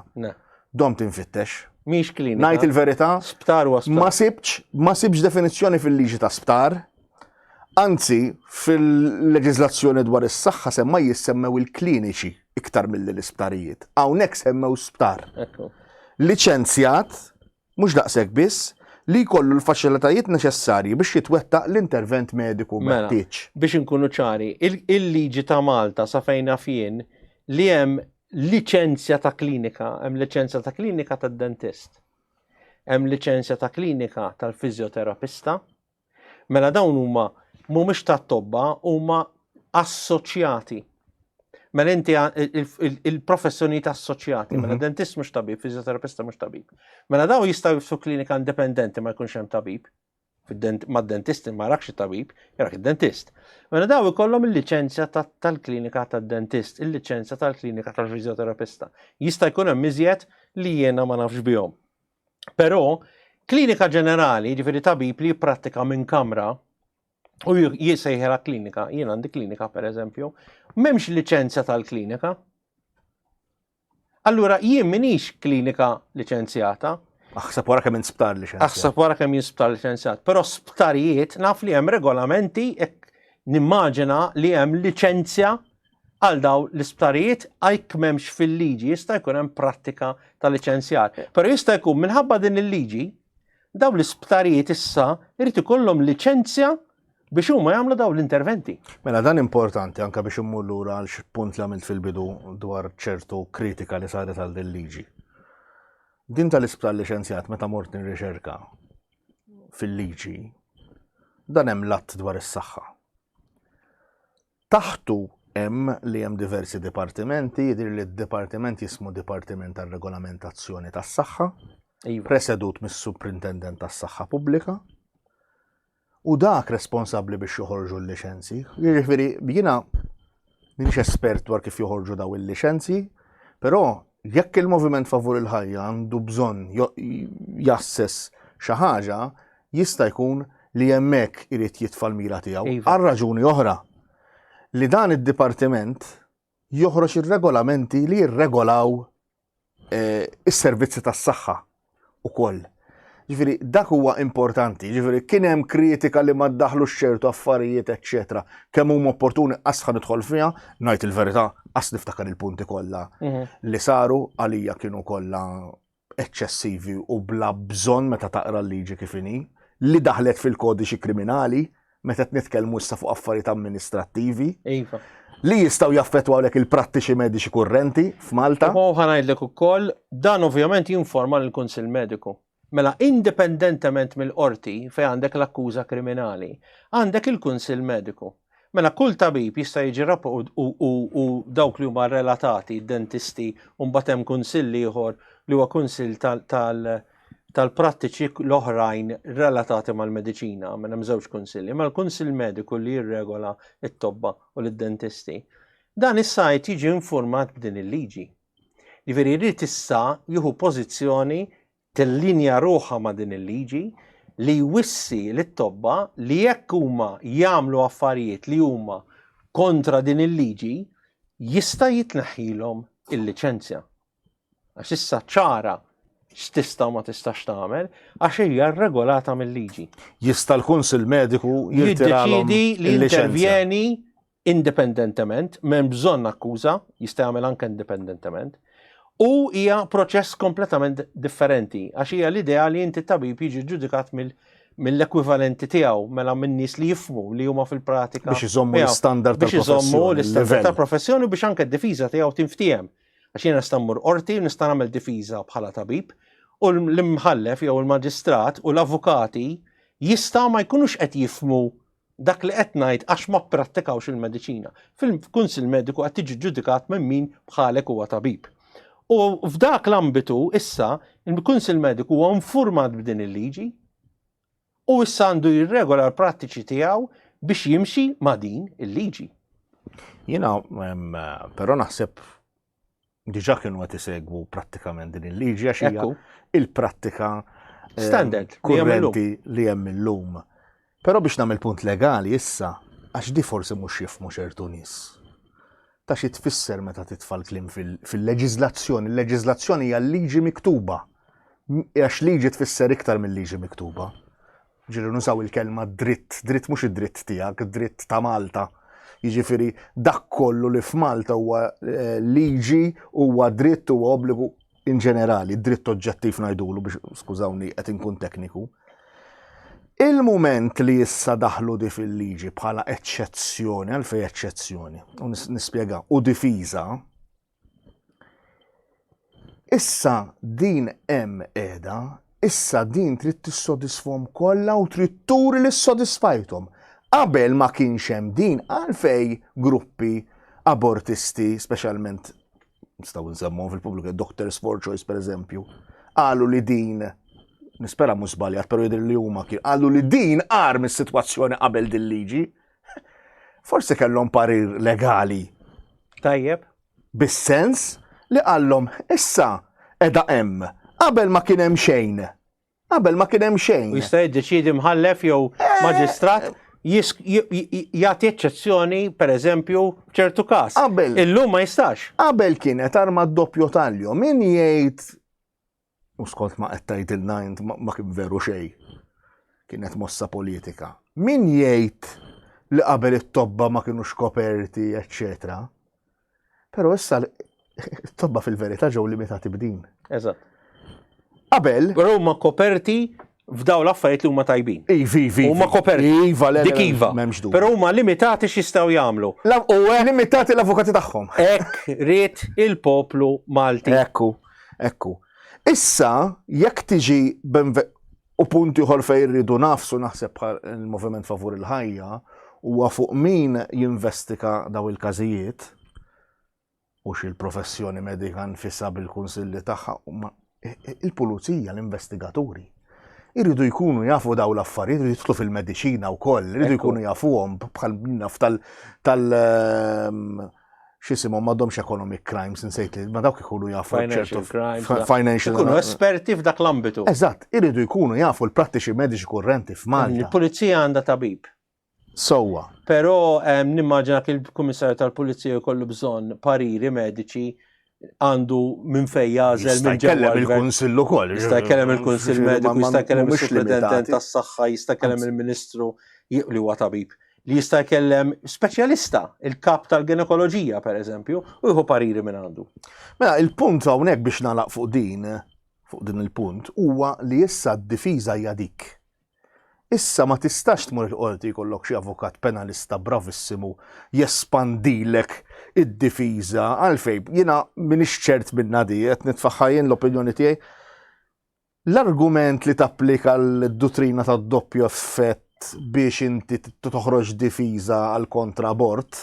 Domt infittex. Mhix klinika. Ngħid il-verità. Sptar huwa sptar. Ma sibx, ma sibx definizzjoni fil-liġi ta' sptar. Anzi, fil-leġiżlazzjoni dwar is-saħħa semma jissemmew il-kliniċi iktar milli l-isptarijiet. Hawnhekk semmew sptar. Liċenzjat Mhux daqshekk biss, li jkollu l-faċilitajiet neċessarji biex jitwettaq l-intervent mediku mela, meħtieġ. Biex inkunu ċari, il-liġi ta' Malta sa fejn naf jien li hemm liċenzja ta' klinika, hemm liċenzja ta' klinika tad-dentist, hemm liċenzja ta' klinika tal-fiżjoterapista, Mela dawn huma mhumiex tat-tobba, huma assoċjati. Mela inti il-professjonijiet assoċjati, mela mhm. dentist mhux tabib, fiżjoterapista mhux tabib. Mela daw jistgħu jifsu klinika indipendenti ma jkunx hemm tabib. Mad-dentist ma rakx tabib, jarak id-dentist. Mela daw ikollhom il-liċenzja tal-klinika tad-dentist, il-liċenzja tal-klinika tal-fiżjoterapista. Jista' jkun hemm iżjed li jiena ma nafx bihom. Però klinika ġenerali, ġifieri tabib li jipprattika minn kamra u jisejħela klinika, jien għandi klinika per eżempju, m'hemmx liċenzja tal-klinika. Allura jien minix klinika liċenzjata. Aħseb wara kemm sptar liċenzjat. Aħseb wara kemm sptar liċenzjat. Però sptarijiet naf li hemm regolamenti jekk nimmaġina li hemm liċenzja għal daw l-isptarijiet għajk m'hemmx fil-liġi jista' jkun hemm prattika ta' liċenzjar. Però jista' jkun minħabba din il-liġi daw l-isptarijiet issa jrid ikollhom liċenzja biex huma jagħmlu daw l-interventi. Mela dan importanti anke biex immur lura għal xi punt li għamilt fil-bidu dwar ċertu kritika li saret għal din liġi. Din tal-isptar liċenzjat meta mort nirriċerka fil-liġi dan hemm l-att dwar is-saħħa. Taħtu hemm li hemm diversi dipartimenti, jidhir li d-dipartiment jismu Dipartiment tar-Regolamentazzjoni tas-Saħħa, iva. presedut mis-Suprintendent tas-Saħħa Pubblika, u dak responsabbli biex joħorġu l-liċenzi. Jiġifieri jiena minix espert dwar kif joħorġu daw il-liċenzi, però jekk il-moviment favur il-ħajja għandu bżonn jasses xi ħaġa, jista' jkun li hemmhekk irid jitfa' l-mira tiegħu. Iva. Għal raġuni oħra li dan id-dipartiment joħroġ ir-regolamenti li jirregolaw eh, is-servizzi tas-saħħa ukoll. Ġifieri dak huwa importanti, ġifieri kien hemm kritika li ma ddaħlux ċertu affarijiet, eċċetera. Kemm huma opportuni qas ħa nidħol fiha, ngħid il-verità, qas niftakar il-punti kollha mhm. li saru għalija kienu kollha eċċessivi u bla bżonn meta taqra l-liġi kif inhi, li daħlet fil-kodiċi kriminali meta qed nitkellmu issa fuq affarijiet amministrattivi. Iva. Li jistgħu jaffettwawlek il-prattiċi mediċi kurrenti f'Malta. U ħa ngħidlek ukoll dan ovvjament jinforma lill-Kunsill Mediku. Mela indipendentement mill-qorti fejn għandek l-akkuża kriminali, għandek il-Kunsill Mediku. Mela kull tabib jista' jiġi u dawk li huma relatati, dentisti, u mbagħad hemm kunsill ieħor li huwa kunsill tal-prattiċi l-oħrajn relatati mal-mediċina, mela hemm żewġ kunsilli, ma l-kunsill mediku li jirregola t-tobba u lid-dentisti. Dan issa qed jiġi infurmat b'din il-liġi. Jiġifieri jrid issa jieħu pożizzjoni tillinja ruħha ma' din il-liġi li jwissi lit-tobba li jekk huma jagħmlu affarijiet li huma kontra din il-liġi jista' jitneħħilhom il-liċenzja. Għax issa ċara x'tista' u ma tistax tagħmel għax hija regolata mill-liġi. Jista' l-Kunsill Mediku jirtiralhom jiddeċiedi li jintervjeni indipendentement, m'hemm bżonn akkuża, jista' jagħmel anke indipendentement. U hija proċess kompletament differenti, għax hija l-idea li inti tabib jiġi ġudikat mill-ekwivalenti tiegħu, mela minn nies li jifmu li huma fil-pratika. Biex iżommu l-istandard Biex iżommu l-istandard tal-professjoni u biex anke d-difiża tiegħu tinftiehem. Għax jiena nista' mmur qorti u nista' nagħmel difiża bħala tabib u l-imħallef jew il-maġistrat u l-avukati jistgħu ma jkunux qed jifmu dak li qed ngħid għax ma pprattikawx il-mediċina. Fil-kunsill mediku qed tiġi ġudikat minn min bħalek huwa tabib. U f'dak l-ambitu issa il-Kunsill Mediku huwa infurmat b'din il-liġi u issa għandu jirregola l-prattiċi tiegħu biex jimxi ma' din il-liġi. Jiena però naħseb diġà kienu qed isegwu prattikament din il-liġi għax hija il-prattika eh, standard kurrenti li hemm illum. Però biex nagħmel punt legali issa, għax di forsi mhux jifmu ċertu nies. Ta' xi tfisser meta titfa' l-kliem fil-leġiżlazzjoni. Il-leġiżlazzjoni hija liġi miktuba. Għax liġi tfisser iktar mill-liġi miktuba. Ġieli nużaw il-kelma dritt, dritt mhux id-dritt tiegħek, dritt ta' Malta. Jiġifieri dak kollu li f'Malta huwa eh, liġi, huwa dritt, huwa obbligu in ġenerali, dritt oġġettiv ngħidulu biex skużawni qed inkun tekniku. Il-mument li issa daħlu di fil-liġi bħala eċċezzjoni, għalfej eċċezzjoni, u nispjega, u difiża, Issa din hemm qiegħda, issa din trid tissodisfhom kollha u trid turi li ssodisfajthom. Qabel ma kienx hemm din għalfej gruppi abortisti, speċjalment nistgħu nsemmuhom fil-pubbliku, Doctors for Choice pereżempju, qalu li din nispera mhux żbaljat, però jidher li huma kien qalu li din agħar mis-sitwazzjoni qabel din liġi. Forsi kellhom parir legali. Tajjeb. Bis-sens li qallhom issa qiegħda hemm, qabel ma kien hemm xejn. Qabel ma kien hemm xejn. U jista' jiddeċiedi mħallef jew eh, maġistrat jagħti eċċezzjoni pereżempju f'ċertu każ. Qabel. Illum ma jistax. Qabel kienet arma doppju taljo. Min jgħid U skont ma qed tgħidilna int ma kien veru xejn. Kienet mossa politika. Min jgħid li qabel it-tobba ma kinux koperti, eċċetera. Però issa it-tobba fil-verità ġew limitati b'din. Eżatt. Qabel. Però huma koperti f'daw l-affarijiet li huma tajbin. Ivi, ivi. Huma koperti. Iva, le, Dik iva. M'hemmx dubju. Però huma limitati x'jistgħu jagħmlu. U limitati l-avukati tagħhom. Hekk ried il-poplu Malti. Ekku, ekku. Issa, jekk tiġi u punt ieħor fejn irridu nafsu naħseb bħal il-Moviment Favur il-Ħajja huwa fuq min jinvestika daw il-każijiet hux il-professjoni medika nfisha bil-kunsilli tagħha, ma il-pulizija, l-investigaturi. Iridu jkunu jafu daw l-affarijiet, iridu jidħlu fil-mediċina wkoll, iridu jkunu jafuhom bħal naf tal tal ehm, x'isimhom m'għadhomx economic crimes insejt li ma dawk ikunu jafu ċertu crimes. Financial. Ikunu esperti f'dak l-ambitu. Eżatt, iridu jkunu jafu l-prattiċi mediċi kurrenti f'Malta. Il-pulizija għandha tabib. Sewwa. Però nimmaġina li l-Kummissarju tal-Pulizija jkollu bżonn pariri mediċi għandu minn fejn jagħżel minn ġewwa. Jkellem il-Kunsill ukoll. Jista' jkellem il-Kunsill Mediku, jista' jkellem is-Supretendent tas-Saħħa, jista' jkellem il-Ministru li huwa tabib li jista' jkellem speċjalista, il-kap tal-ginekoloġija pereżempju, u jieħu pariri minn għandu. Mela, il-punt hawnhekk biex nagħlaq fuq din, fuq din il-punt, huwa li issa d-difiża hija dik. Issa ma tistax tmur il-qorti jkollok xi avukat penalista bravissimu jespandilek id-difiża għalfejn. Jiena m'iniex ċert minnha di, qed nitfaħħa jien l-opinjoni tiegħi. L-argument li tapplika l-duttrina tad-doppju effett biex inti toħroġ difiża għal kontra abort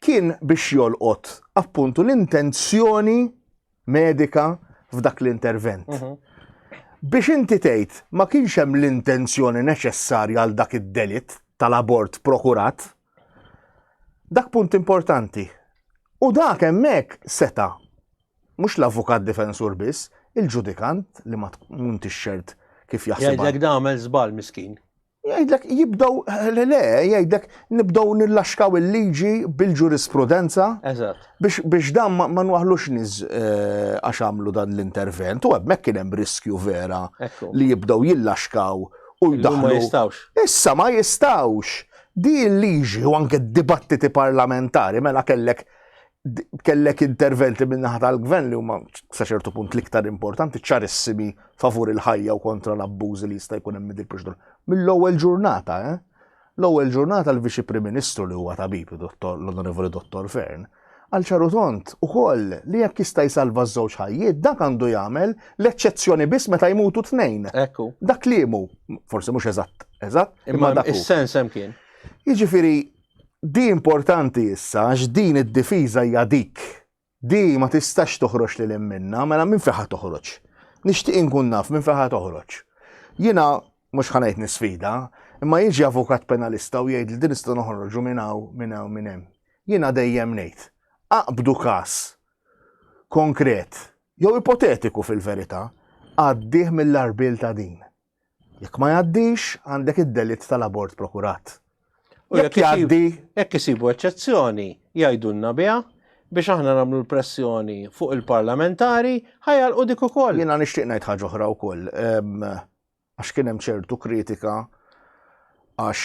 kien biex jolqot appuntu l-intenzjoni medika f'dak l-intervent. Mhm. Biex inti tgħid ma kienx hemm l-intenzjoni neċessarja għal dak id-delitt tal-abort prokurat, dak punt importanti. U dak hemmhekk seta' mhux l-avukat difensur biss, il-ġudikant li ma tkuntix ċert kif jaħseb. Jgħidlek da għamel żball miskin. Jgħidlek jibdew le le, jgħidlek nibdew nillaxkaw il-liġi bil-ġurisprudenza. Eżatt. Biex, biex dan ma, ma nwaħlux nies eh, għax għamlu dan l-intervent u hemmhekk kien hemm riskju vera li jibdew jillaxkaw u jdaħlu. Ma jistawx. Issa ma jistawx. Di l-liġi u anke d-dibattiti parlamentari mela kellek kellek interventi minn naħa tal-gvern li huma sa ċertu punt l-iktar importanti ċarissimi favur il-ħajja u kontra l-abbużi li jista' jkun hemm il-proċedura. Mill-ewwel ġurnata, eh? L-ewwel ġurnata l-Viċi Prim Ministru li huwa tabib, l-Onorevoli Dottor Fern, għal ċaru tont ukoll li jekk jista' jsalva ż-żewġ ħajjiet dak għandu jagħmel l-eċċezzjoni biss meta jmutu tnejn. Ekku. Dak liemu, forsi mhux eżatt, eżatt, imma dak. Is-sens hemm kien. Jiġifieri Di importanti issa għax din id-difiża hija dik. Di ma tistax toħroġ lil hinn minnha, mela minn fejn ħa toħroġ? Nixtieq inkun naf minn fejn ħa toħroġ. Jiena mhux ħa ngħid nisfida, imma jiġi avukat penalista u jgħid li din nistgħu noħorġu minn hawn, minn hawn, minn hemm. Jiena dejjem ngħid, aqbdu każ konkret, jew ipotetiku fil-verità, għaddih mill-għarbiel ta' din. Jekk ma jgħaddix, għandek id-delitt tal-abort prokurat. U jekk jgħaddi. Jekk isibu eċċezzjoni, jgħidulna biha biex aħna nagħmlu l-pressjoni fuq il-parlamentari ħa jagħlqu dik ukoll. Jiena nixtieq ngħid ħaġa oħra wkoll. Għax kien hemm ċertu kritika għax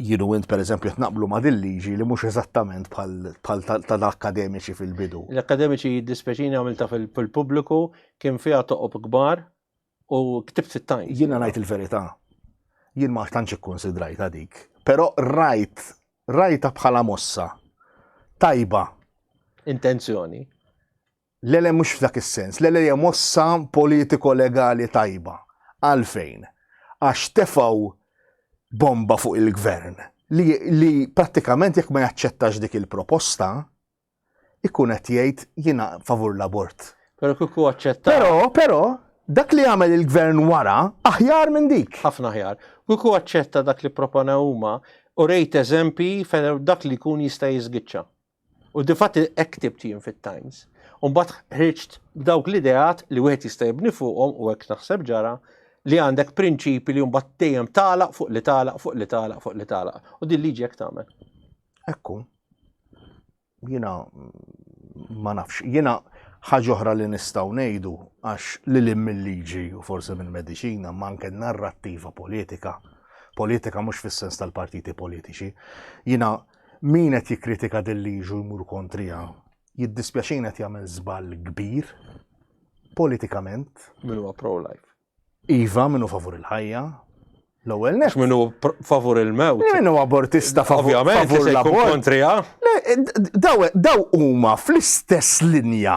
jien u int pereżempju qed naqblu ma' din liġi li mhux eżattament bħal tal-akkademiċi fil-bidu. L-akkademiċi jiddispjaċini għamilta fil-pubbliku kien fiha toqob kbar u ktibt fit-Times. Jiena ngħid il-verità. Jien ma tantx ikkonsidrajta dik, però rajt rajta bħala mossa tajba. Intenzjoni. Le le mhux f'dak is-sens, le le hija mossa politiko-legali tajba. Għalfejn? Għax tefgħu bomba fuq il-gvern li, li prattikament jekk ma jaċċettax dik il-proposta, ikun qed jgħid jiena favur l-abort. Però kieku aċċetta. Però, però, dak li għamel il-gvern wara aħjar minn dik. Ħafna aħjar. Kieku aċċetta dak li proponew huma u rejt eżempji fejn dak li jkun jista' jiżgiċċa. U difatti hekk ktibt jien fit-Times. U mbagħad ħriġt b'dawk l-ideat li wieħed jista' jibni fuqhom u hekk naħseb ġara li għandek prinċipi li mbagħad dejjem tagħlaq fuq li tagħlaq fuq li tagħlaq fuq li tagħlaq. U din liġi hekk tagħmel. Ekku. Jiena ma nafx. Jiena ħaġa oħra li nistgħu ngħidu għax li lim mill-liġi u forsi mill-mediċina ma anke narrattiva politika. Politika mhux fis-sens tal-partiti politiċi. Jiena Min qed jikkritika dil-liġi u jmur kontriha, jiddispjaċini qed jagħmel żball kbir politikament. Min huwa pro-life. Iva, min hu favur il-ħajja. L-ewwel nett. Min hu favur il-mewt. Min hu abortista favur Ovvjament, favur se jkun l-abort. kontriha. Le, Daw daw huma fl-istess linja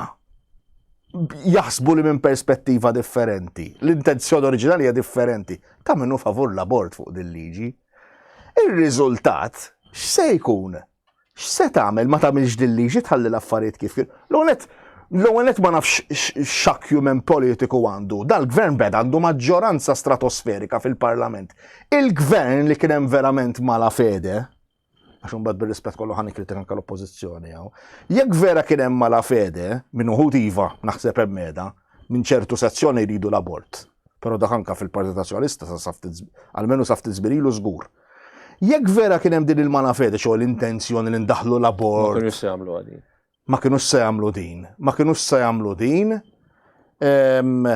jaħsbu li minn perspettiva differenti. L-intenzjoni oriġinali hija differenti. Ta' min hu favur l-abort fuq din liġi. Ir-riżultat x'se jkun? X'se tagħmel ma tagħmilx din liġi tħalli l-affarijiet kif kienu? L-ewwel nett l-ewwel nett ma nafx x'acumen politiku għandu. Dal-gvern beda għandu maġġoranza stratosferika fil-Parlament. Il-gvern li kien hemm verament mala fede, għax imbagħad bir-rispett kollu ħa nikkritika anke l-oppożizzjoni hawn. Jekk vera kien hemm mala fede, minn uħud iva, naħseb hemm qiegħda, minn ċertu sezzjoni jridu l-abort. Però dak anka fil-Partit Nazzjonalista sa saftit almenu sa ftit żmien ilu żgur. Jekk vera kien hemm din il-mala fede, xo l-intenzjoni li ndaħlu l-abort. Ma kinux se jagħmlu din. Ma kinux se jagħmlu din. Ma kinux se jagħmlu din. Ehm,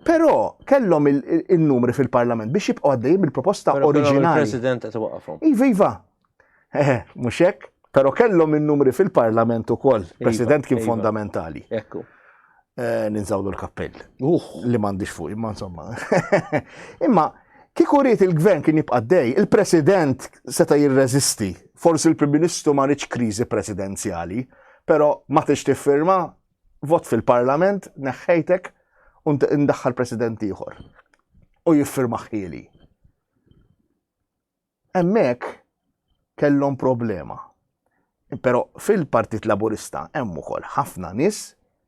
però kellhom il-numri fil-Parlament biex jibqgħu għaddejjin bil-proposta oriġinali. Il-President qed waqafhom. Iva, iva. Eh, mhux hekk, però kellhom in-numri fil-Parlament ukoll. Iva, President kien iva. fondamentali. Ekku. Eh, ninżawlu l-kappell. Li m'għandix fuq, imma insomma. Imma kieku ried il-gvern kien jibqa' dej, il-President seta' jirreżisti. Forsi l-Prim Ministru ma riedx kriżi presidenzjali, però ma tix tiffirma vot fil-Parlament, neħħejtek u ndaħħal President ieħor. U jiffirma ħieli. Hemmhekk kellhom problema. Però fil-Partit Laburista hemm ukoll ħafna nies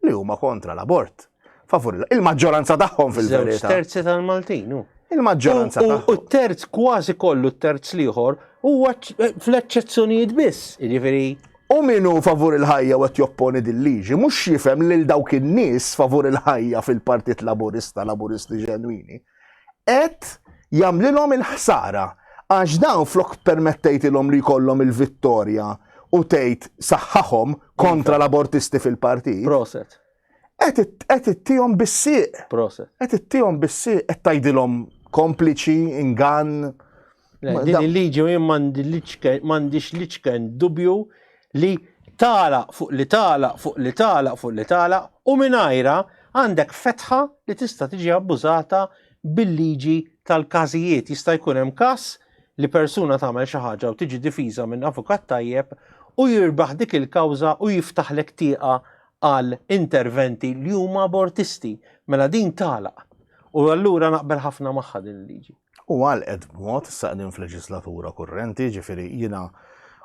li huma kontra l-abort. Favur il-maġġoranza tagħhom fil-verità. Żewġ terzi tal-Maltin. Il-maġġoranza tagħhom. U terz kważi kollu t-terz l-ieħor huwa fl-eċċezzjonijiet biss, jiġifieri U min hu favur il-ħajja u qed jopponi dil-liġi mhux jifhem lil dawk in-nies favur il-ħajja fil-Partit Laburista, Laburisti ġenwini, qed jagħmlilhom il-ħsara għax dawn flok permettejtilhom li jkollhom il-vittorja u tgħid saħħaħhom kontra iva. l-abortisti fil-partit. Proset. Qed ittihom bis-sieq. Proset. Qed ittihom bis-sieq qed tgħidilhom kompliċi, ingann. Din il-liġi u jien m'għandix liċken dubju li tagħlaq fuq li tagħlaq fuq li tagħlaq fuq li tagħlaq u mingħajrha għandek fetħa li tista' tiġi abbużata bil-liġi tal-każijiet. Jista' jkun hemm każ li persuna tagħmel xi ħaġa u tiġi difiża minn avukat tajjeb u jirbaħ dik il-kawża u jiftaħlek tieqa għal interventi li huma abortisti. Mela din tagħlaq. U allura naqbel ħafna magħha din il-liġi. U għalqet b'mod, issa qegħdin f'leġislatura kurrenti, ġifieri jiena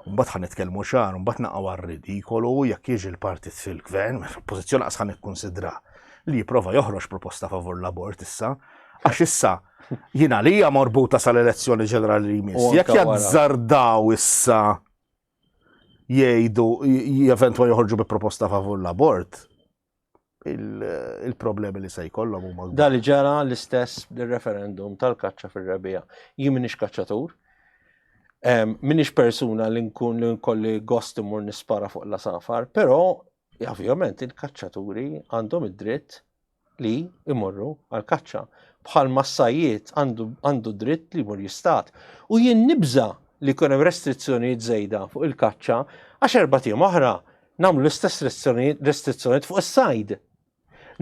Mbagħad ħa nitkellmu xahar, mbagħad naqgħu għar-ridikolu jekk jiġi l-partit fil-gvern, oppożizzjoni qas ħa nikkunsidra li jipprova joħroġ proposta favur l-abort issa, għax issa jiena li hija marbuta sal-elezzjoni ġenerali li jmiss. Jekk jazzardaw issa jgħidu eventwali joħorġu bi proposta favur l-abort, il-problemi li se jkollhom huma. Da li ġara l-istess referendum tal-kaċċa fir-rebija. Jien m'iniex kaċċatur, m'iniex persuna li nkun li nkolli gost imur nispara fuq l-asafar, però ovvjament il-kaċċaturi għandhom id-dritt li imorru għal kaċċa. Bħal massajiet għandu dritt li jmur jistat. U jien nibża li jkun hemm restrizzjonijiet żejda fuq il-kaċċa għax erbat ijiem oħra Nagħmlu l-istess restrizzjonijiet fuq is-sajd.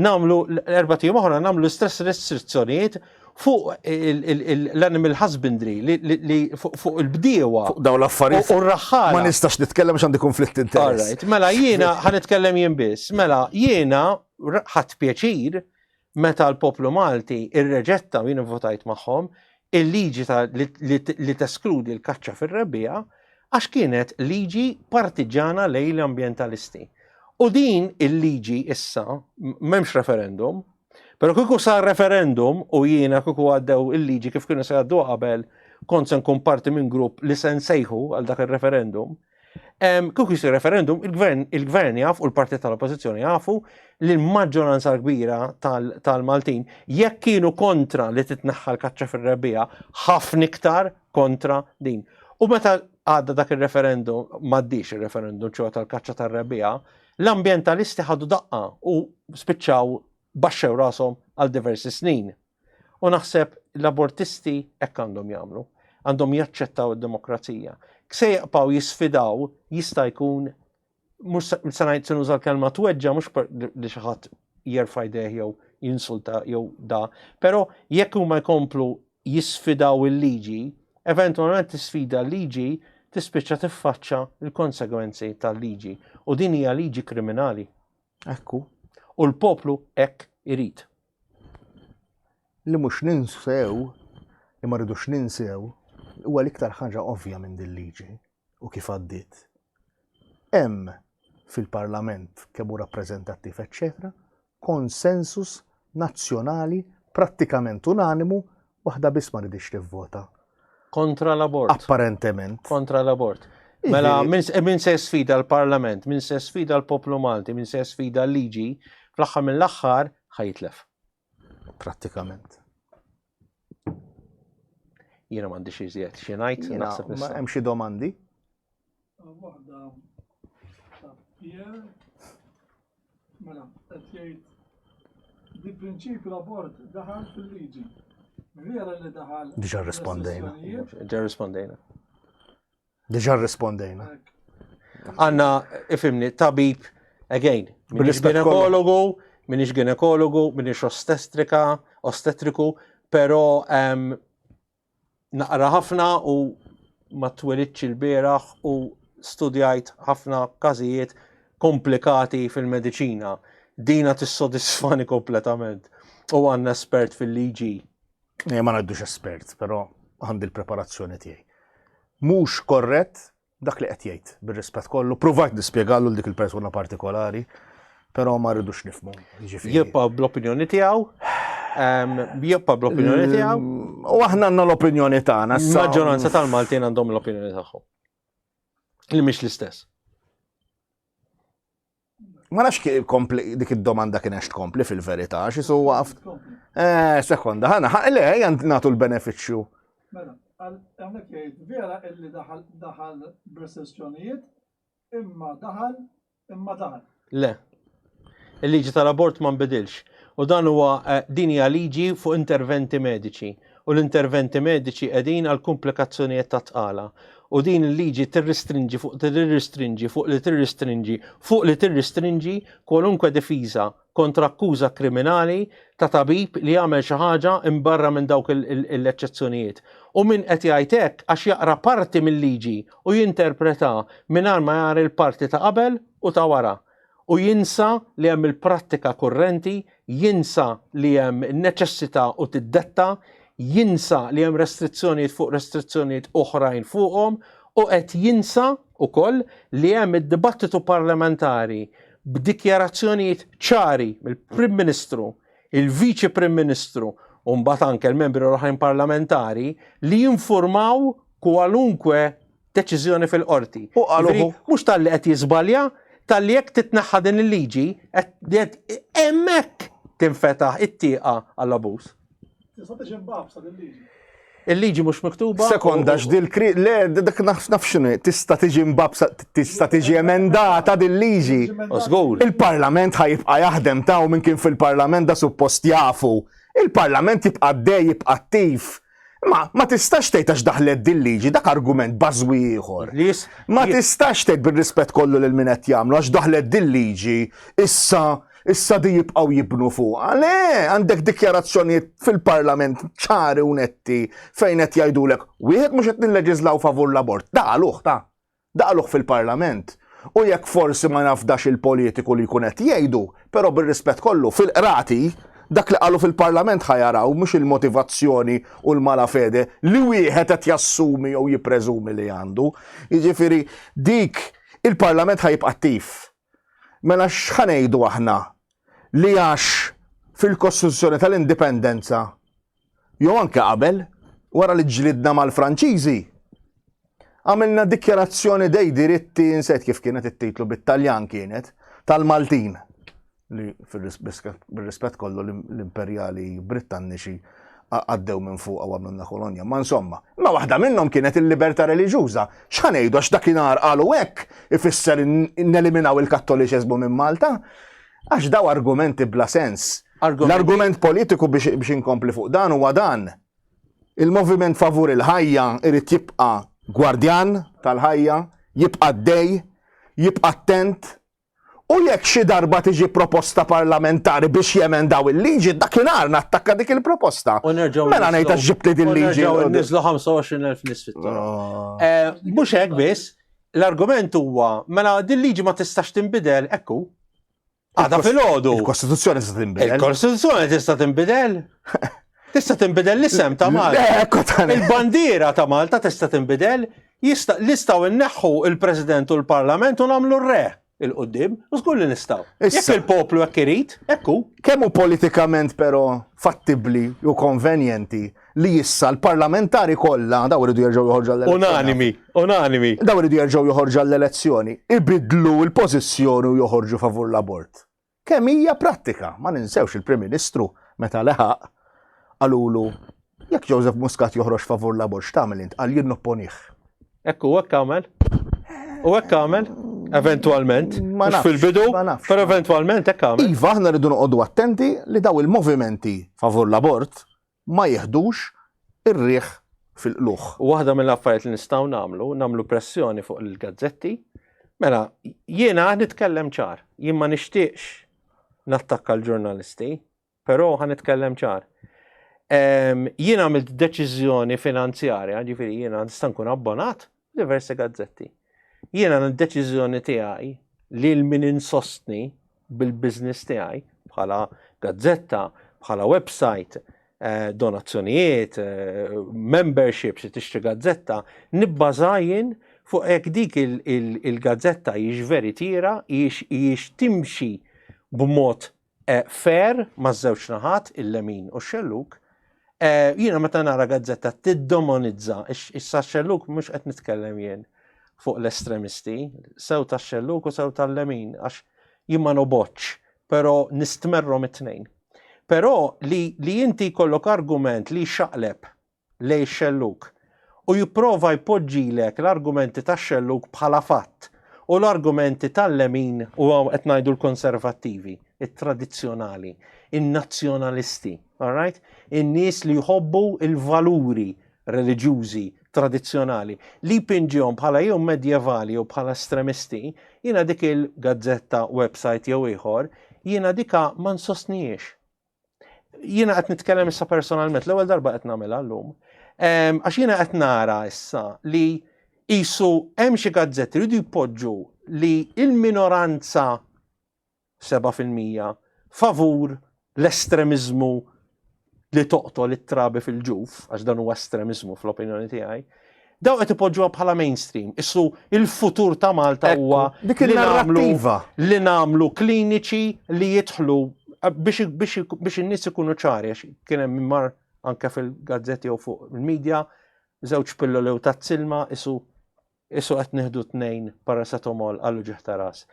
Nagħmlu erbat ijiem oħra nagħmlu l-istess restrizzjonijiet fuq l-animal husbandry, li fuq il-bdiewa. Fuq dawn l-affarijiet. U r-raħħala. Ma nistax nitkellem għax għandi konflitt interess. Alright, mela jiena ħa nitkellem jien biss. Mela jiena ħadt pjaċir meta l-poplu Malti irreġetta u jien votajt magħhom il-liġi li teskludi l-kaċċa fir-rebbiegħa għax kienet liġi partiġana lejn l-ambjentalisti. U din il-liġi issa m'hemmx referendum, però kieku sar referendum u jiena kieku għaddew il-liġi kif kienu se jgħaddu qabel kont se nkun parti minn grupp li se nsejħu għal dak il-referendum. Kieku jisir referendum, il-gvern il-gvern jaf u l-partit tal-oppożizzjoni jafu li l-maġġoranza kbira tal-Maltin jekk kienu kontra li titneħħa l-kaċċa fir-rebbiegħa, ħafna iktar kontra din. U meta għadda dak il-referendum, m'għaddix il-referendum ċoè tal-kaċċa tar-rebbiegħa, l-ambjentalisti ħadu daqqa u spiċċaw baxxew rashom għal diversi snin. U naħseb l-abortisti hekk għandhom jagħmlu. Għandhom jaċċettaw id-demokrazija. Se jaqpaw jisfidaw jista' jkun mhux se ngħid se nuża l-kelma tweġġa mhux li xi ħadd jerfa' jdejh jew jinsulta jew da, però jekk huma jkomplu jisfidaw il-liġi, eventwalment tisfida l-liġi tispiċċa tiffaċċa l-konsegwenzi tal-liġi. U din hija liġi kriminali. Ekku. U l-poplu hekk irid. Li mhux ninsew, li ma rridux ninsew, huwa l-iktar ħaġa ovvja minn din liġi u kif għaddiet. Hemm fil-Parlament kemm hu rappreżentattiv eċċetera, konsensus nazzjonali prattikament unanimu waħda biss ma ridix tivvota. Kontra l-abort. Apparentement. Kontra l-abort. Mela, min se sfida l-Parlament, min se sfida l-poplu Malti, min se sfida l-liġi, fl-aħħar mill-aħħar ħajitlef. Prattikament. Jiena m'għandix iżjed xi ngħid, naħseb issa. Hemm xi domandi? Waħda ta' Pierre. Mela, qed jgħid di prinċipju l-abort daħal fil-liġi. Vera li daħal. Diġà rrispondejna. Diġà rrispondejna. Diġà rrispondejna. Għanna, ifimni, tabib, again, minix ginekologu, minix ginekologu, minix ostetrika, ostetriku, pero um, naqra ħafna u ma twelidx il-bieraħ u studjajt ħafna każijiet komplikati fil-mediċina. Dina tissodisfani kompletament. U għandna espert fil-liġi. Eh, ma ngħidux espert, però għandi l-preparazzjoni tiegħi. Mhux korrett dak li qed jgħid bir-rispett kollu, provajt nispjegalu l dik il-persuna partikolari, però ma rridux nifmu. Jibqa' bl-opinjoni tiegħu, jibqa' bl-opinjoni tiegħu. U aħna għandna l-opinjoni tagħna. Maġġoranza tal-Maltin għandhom l-opinjoni tagħhom. Li mhix l-istess. Ma nafx dik id-domanda kien għax tkompli fil-verità, xi su waqft. Eh, sekonda, ħana, le, ejja nagħtu l-benefiċċju. Mela, hawnhekk jgħid vera illi daħal daħal b'restrizzjonijiet, imma daħal imma daħal. Le. Il-liġi tal-abort ma nbidilx. U dan huwa eh, din hija liġi fuq interventi mediċi. U l-interventi mediċi qegħdin għal komplikazzjonijiet ta' tqala. U din il-liġi tirristrinġi fuq tirristrinġi fuq li tirristrinġi fuq li tirristrinġi kwalunkwe difiża kontra akkuża kriminali ta' tabib li jagħmel xi ħaġa imbarra minn dawk l-eċċezzjonijiet. U min qed jgħid hekk għax jaqra parti mill-liġi u jinterpreta mingħajr ma jara l-parti ta' qabel u ta' wara. U jinsa li hemm il-prattika kurrenti, jinsa li hemm neċessità u tiddetta, jinsa li hemm restrizzjonijiet fuq restrizzjonijiet oħrajn fuqhom. U qed jinsa wkoll li hemm id-dibattitu parlamentari b'dikjarazzjonijiet ċari mill-Prim Ministru, il-Viċi Prim Ministru u mbagħad anke l-membri l-oħrajn parlamentari li jinfurmaw kwalunkwe deċiżjoni fil-qorti. U qalu Jiġifieri, mhux talli qed jiżbalja, talli jekk titneħħa din il-liġi, qed hemmhekk tinfetaħ it-tieqa għall-abuż. Tista' tiġi mbagħbsa din-liġi. Il-liġi mhux miktuba. Sekonda x'dil kri le dak naf naf x'inhu tista' tiġi mbabsa tista' tiġi emendata dil-liġi. Żgur. Il-Parlament ħa jibqa' jaħdem ta' u min kien fil-Parlament da suppost jafu. Il-Parlament jibqa' għaddej, jibqa' attiv. Ma ma tistax tgħid għax daħlet dil-liġi, dak argument bażwi ieħor. Ma tistax tgħid bir-rispett kollu lil min qed jagħmlu għax daħlet dil-liġi issa issa di jibqgħu jibnu fuqha. Le, għandek dikjarazzjonijiet fil-Parlament ċari u netti fejn qed jgħidulek wieħed mhux qed nilleġiżlaw favur l-abort. Da qaluh ta. Da qaluh fil-Parlament. U jekk forsi ma nafdax il-politiku li jkun qed jgħidu, però bir-rispett kollu, fil-qrati, dak li qalu fil-Parlament ħa jaraw mhux il-motivazzjoni u l-malafede li wieħed qed jassumi jew jippreżumi li għandu. Jiġifieri dik il-Parlament ħa jibqa' attiv. Mela x'ħa ngħidu aħna li għax fil-Kostituzzjoni tal-Indipendenza jew anke qabel, wara li ġlidna mal-Franċiżi, għamilna dikjarazzjoni dei diritti, insejt kif kienet it-titlu bit-Taljan kienet, tal-Maltin li fil-rispett kollu l-imperjali Brittanniċi għaddew minn fuq u għamlulna kolonja. Ma insomma, ma waħda minnhom kienet il-libertà reliġjuża. X'ħa ngħidu għax dakinhar qalu hekk ifisser neliminaw il-Kattoliċeżmu minn Malta? Għax daw argumenti bla sens. L-argument politiku biex inkompli fuq dan huwa dan. Il-moviment favur il-ħajja irid jibqa' gwardjan tal-ħajja, jibqa' dej, jibqa' attent, U jekk xi darba tiġi proposta parlamentari biex jemendaw il-liġi, dakinhar nattakka dik il-proposta. U nerġgħu Mela ngħid għax ġibtli din liġi. U nerġgħu niżlu 25,000 nies fit-toroq. Oh. Eh, mhux hekk biss, l-argument huwa mela din liġi ma tistax tinbidel, ekku. Għada filgħodu. Il-Kostituzzjoni tista' tinbidel. Il-Kostituzzjoni tista' tinbidel. Tista' tinbidel l-isem ta' Malta. Il-bandiera ta' Malta tista' tinbidel. Nistgħu nneħħu il-President u l-Parlament u nagħmlu r-re il-qoddim, u żgur li nistgħu. Jekk il-poplu hekk irid, hekk hu. Kemm hu politikament però fattibbli u konvenjenti li issa l-parlamentari kollha daw iridu jerġgħu joħorġu għall-elezzjoni. Unanimi, unanimi. Daw iridu jerġgħu joħorġu għall-elezzjoni, ibiddlu l-pożizzjoni u joħorġu favur l-abort. Kemm hija prattika, ma ninsewx il-Prim Ministru meta leħaq qalulu jekk Joseph Muscat joħroġ favur l-abort x'tagħmel int? Qal jien nopponih. Ekku, hekk għamel. U hekk għamel, eventwalment. Ma nafx fil-bidu, però eventwalment hekk għamel. Iva, aħna rridu noqogħdu attenti li daw il-movimenti favur l-abort ma jiħdux ir-riħ fil-qlugħ. Waħda mill-affarijiet li nistgħu nagħmlu, nagħmlu pressjoni fuq il-gazzetti. Mela, jiena nitkellem ċar, jien ma nixtieqx nattakka l-ġurnalisti, però ħa nitkellem ċar. Jien għamilt deċiżjoni finanzjarja, ġifieri jiena nista' nkun abbonat diversi gazzetti. Jiena d-deċiżjoni tiegħi li l-min insostni bil-business tiegħi bħala gazzetta, bħala website, eh, donazzjonijiet, eh, memberships, li tixtri gazzetta, nibbaża jien fuq hekk dik il-gazzetta hijiex veritiera, hijiex timxi b'mod eh, fair maż-żewġ naħat, il-lemin u x-xellug. Jiena meta nara gazzetta tiddemonizza, issa x-xellug mhux qed nitkellem jien fuq l-estremisti, sew tax-xellug u sew tal-lemin, għax jien ma nobgħodx, però nistmerrhom it-tnejn. Però li, li inti jkollok argument li jxaqleb lejn ix-xellug u jipprova jpoġġilek l-argumenti tax-xellug bħala fatt u l-argumenti tal-lemin u hawn qed ngħidu l-konservattivi, it-tradizzjonali, in-nazzjonalisti, all right? In-nies li jħobbu il-valuri reliġjużi tradizzjonali li jpinġihom bħala jew medjevali jew bħala estremisti, jiena dik il-gazzetta, website jew ieħor, jiena dika ma nsostnijiex. Jiena qed nitkellem issa personalment, l-ewwel darba qed nagħmilha llum. Għax jiena qed nara issa li qisu hemm xi gazzetti li jridu jpoġġu li l-minoranza 7% favur l-estremiżmu li toqtol it-trabi fil-ġuf, għax dan huwa estremiżmu fl-opinjoni tiegħi. Daw qed ipoġġuha bħala mainstream. Issu il-futur ta' Malta huwa dik il-narrattiva li nagħmlu kliniċi li jidħlu eh, biex biex biex in-nies ikunu ċari għax kien hemm mar anke fil-gazzetti jew fuq il-medja żewġ pilloli u tazzilma isu isu qed nieħdu tnejn paracetamol għal uġigħ ta' ras.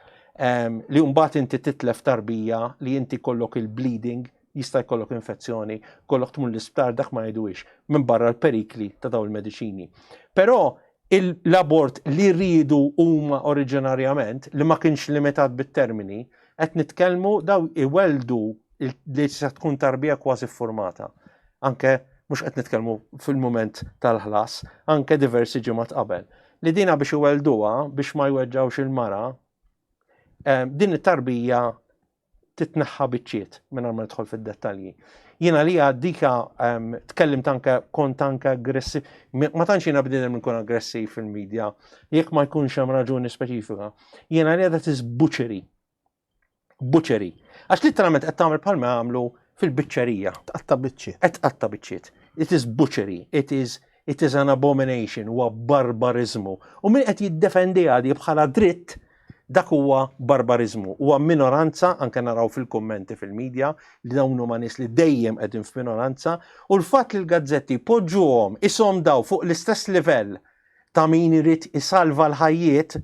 Li mbagħad inti titlef tarbija li inti kollok il-bleeding jista' jkollok infezzjoni, kollok tmur l-isptar dak ma jgħiduhiex minn barra l-perikli ta' dawn il-mediċini. Però l-abort li rridu huma oriġinarjament li ma kienx limitat bit-termini, qed nitkellmu daw iweldu li se tkun tarbija kważi ffurmata. Anke mhux qed nitkellmu fil-mument tal-ħlas, anke diversi ġimgħat qabel. Li dina biex iwelduha biex ma jweġġawx il-mara, eh, din it-tarbija titneħħa biċċiet mingħajr ma nidħol fid-dettalji. Jiena li dika ehm, tkellimt anke kont anke aggressiv, ma tantx jiena bniedem nkun aggressiv fil-medja, jekk ma jkunx hemm raġuni speċifika. Jiena li that is butchery. Butchery. Għax literalment qed tagħmel bħalma għamlu fil-biċċerija. Tqatta' biċċiet. Qed tqatta' biċċiet. It is butchery. It is it is an abomination, huwa barbarizmu. U min qed jiddefendi għadi bħala dritt Dak huwa barbariżmu. Huwa minoranza, anke naraw fil-kummenti fil-media, li dawn huma nies li dejjem qegħdin f'minoranza, u l-fatt li l-gazzetti jpoġġuhom ishom daw fuq l-istess livell ta' min irid isalva l-ħajjiet,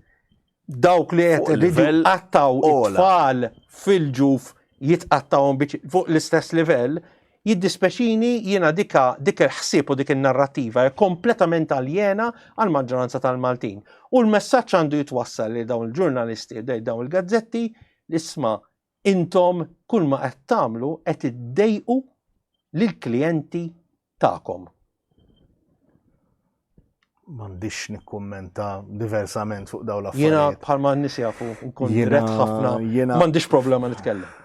dawk li qed iridu jqattgħu it-tfal fil-ġuf jitqattgħuhom fuq l-istess livell, Jiddispeċini jiena dika dik il-ħsieb u dik in-narrattiva hija kompletament aljena għall-maġġoranza tal-Maltin. U l-messaġġ għandu jitwassal lil dawn il-ġurnalisti u lil dawn il-gazzetti li isma' intom kull ma qed tagħmlu qed iddejqu lill-klijenti tagħkom. M'għandix nikkummenta diversament fuq dawn l-affarijiet. Jiena bħalma n-nies jafu nkun dirett ħafna, m'għandix problema nitkellem.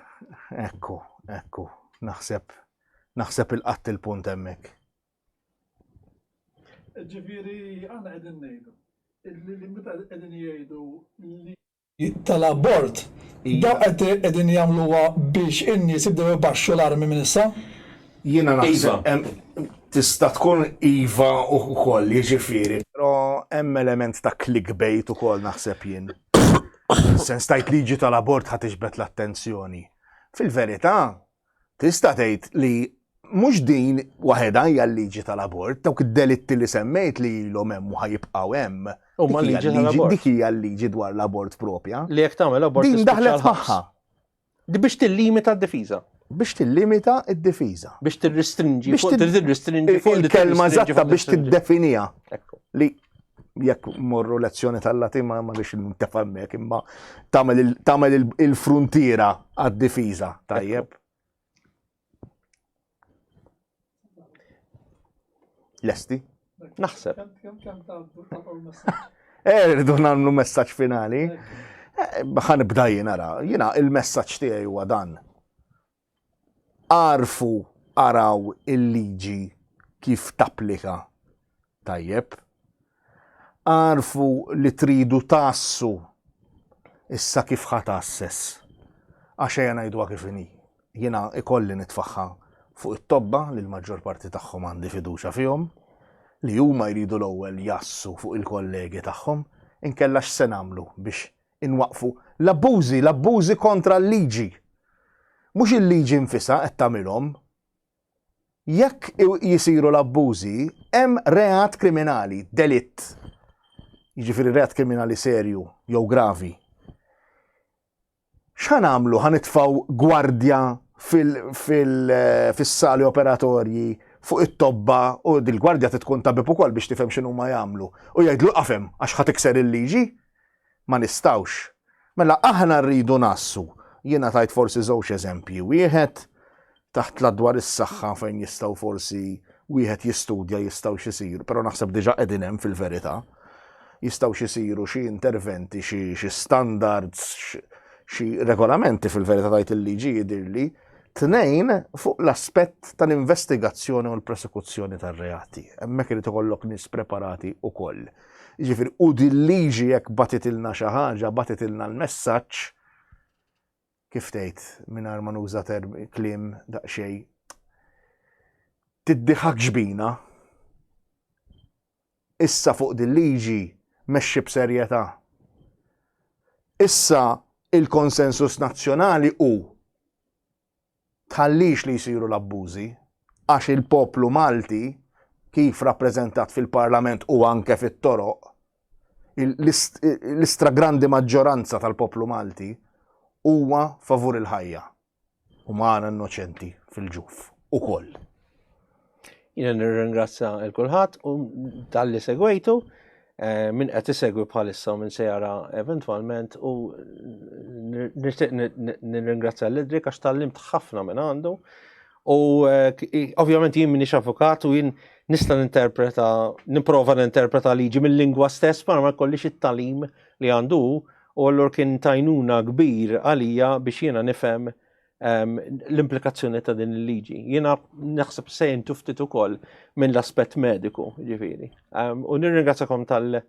Ekku, ekku, naħseb naħseb il-qatt il-punt hemmhekk. Ġifieri aħna qegħdin ngħidu li meta qegħdin jgħidu li tal-abort, dawn qed qegħdin jagħmluha biex in-nies jibdew ibaxxu l-armi minn issa? Jiena naħseb tista' tkun iva ukoll, jiġifieri. Però hemm element ta' clickbait ukoll naħseb jien. Sens tajt liġi tal-abort ħa tiġbed l-attenzjoni. Fil-verità, Tista' tgħid li mhux din waħedha hija l-liġi tal-abort, dawk id-delitti li semmejt li ilhom hemm u ħajibqgħu hemm. Huma l-liġi tal-abort. Dik hija l-liġi dwar l-abort propja. Li jekk tagħmel abort Din daħlet magħha. Di biex tillimita d-difiża. Biex tillimita d-difiża. Biex tirrestrinġi, fuq tirrestrinġi fuq il-kelma eżatta biex tiddefiniha. Li jekk morru lezzjoni tal-Latin ma rix nintefa' hemmhekk imma tagħmel il-fruntiera għad-difiża, tajjeb. Lesti? Naħseb. Eh, rridu nagħmlu messaġġ finali. Eh, ħa nibda jien ara. Jiena il-messaġġ tiegħi huwa dan. Agħrfu araw il-liġi kif tapplika tajjeb. Agħrfu li tridu tgħassu issa kif ħa tgħasses. Għax ejja ngħiduha kif inhi. Jiena ikolli nitfagħha fuq it-tobba li l-maġġor parti tagħhom għandi fiduċja fihom, li huma jridu l-ewwel jgħassu fuq il-kollegi tagħhom, inkella x'se nagħmlu biex inwaqqfu l-abbużi, l-abbużi kontra l-liġi. Mhux il-liġi nfisha qed tagħmilhom. Jekk jisiru l-abbużi, hemm reat kriminali, delitt. Jiġifieri reat kriminali serju jew gravi. X'ħa nagħmlu? Ħa nitfgħu gwardja fis-sali operatorji fuq it-tobba u dil-gwardja tkun tabib ukoll biex tifhem x'inhuma jagħmlu. U jgħidlu qafem għax ħa tikser il-liġi? Ma nistgħux. Mela aħna rridu ngħassu. Jiena tajt forsi żewġ eżempji. Wieħed taħt l dwar is-saħħa fejn jistgħu forsi wieħed jistudja jistgħu xisiru, però naħseb diġà qegħdin hemm fil-verità. Jistgħu xisiru xi interventi, xi standards, xi regolamenti fil-verità tajt il-liġi jidhirli. Tnejn fuq l-aspett tal-investigazzjoni u l-prosekuzzjoni tar-reati. Hemmhekk irid ikollok nies preparati wkoll. Jiġifieri u dil-liġi jekk batitilna xi ħaġa, batitilna l-messaġġ kif tgħid mingħajr ma nuża kliem daqsxejn tiddiħakx bina. Issa fuq dil-liġi mexxi b'serjetà. Issa il-konsensus nazzjonali hu tħallix li jsiru l-abbużi għax il-poplu Malti kif rappreżentat fil-Parlament u anke fit-toroq, l-istragrandi maġġoranza tal-poplu Malti huwa favur il-ħajja. Umana innoċenti fil-ġuf ukoll. Jiena nirringrazzja l kulħadd u talli segwejtu eh, min qed isegwi bħalissa u min se jara eventwalment u nixtieq nirringrazzja l-Idrik għax tallimt ħafna minn għandu. U eh, ovvjament jien minix avukat u jien nista' ninterpreta, nipprova ninterpreta liġi mill-lingwa stess, ma ma jkollix it-talim li għandu u allura kien tajnuna kbir għalija biex jiena nifhem ehm, l-implikazzjoni ta' din il-liġi. Jiena naħseb se jintu ftit ukoll minn l-aspett mediku, ġifieri. Ehm, u nirringrazzakom tal-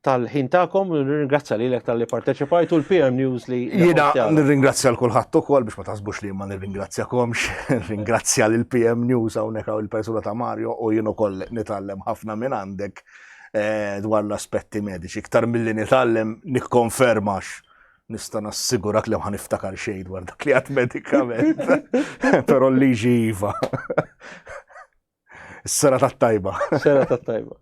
tal-ħin tagħkom u nirringrazzja lilek talli parteċipajt u l-PM News li. Jiena nirringrazzja l kulħadd ukoll biex ma taħsbux li ma nirringrazzjakomx, nirringrazzja lil PM News hawnhekk hawn il-persuna ta' Mario u jien ukoll nitgħallem ħafna minn għandek Eh, dwar l-aspetti mediċi. Iktar milli nitgħallem nikkonfermax nista' nassigurak li ma niftakar xejn dwar dak li għad medikament. Però l-liġi iva. Sera tat-tajba. Sera tat-tajba.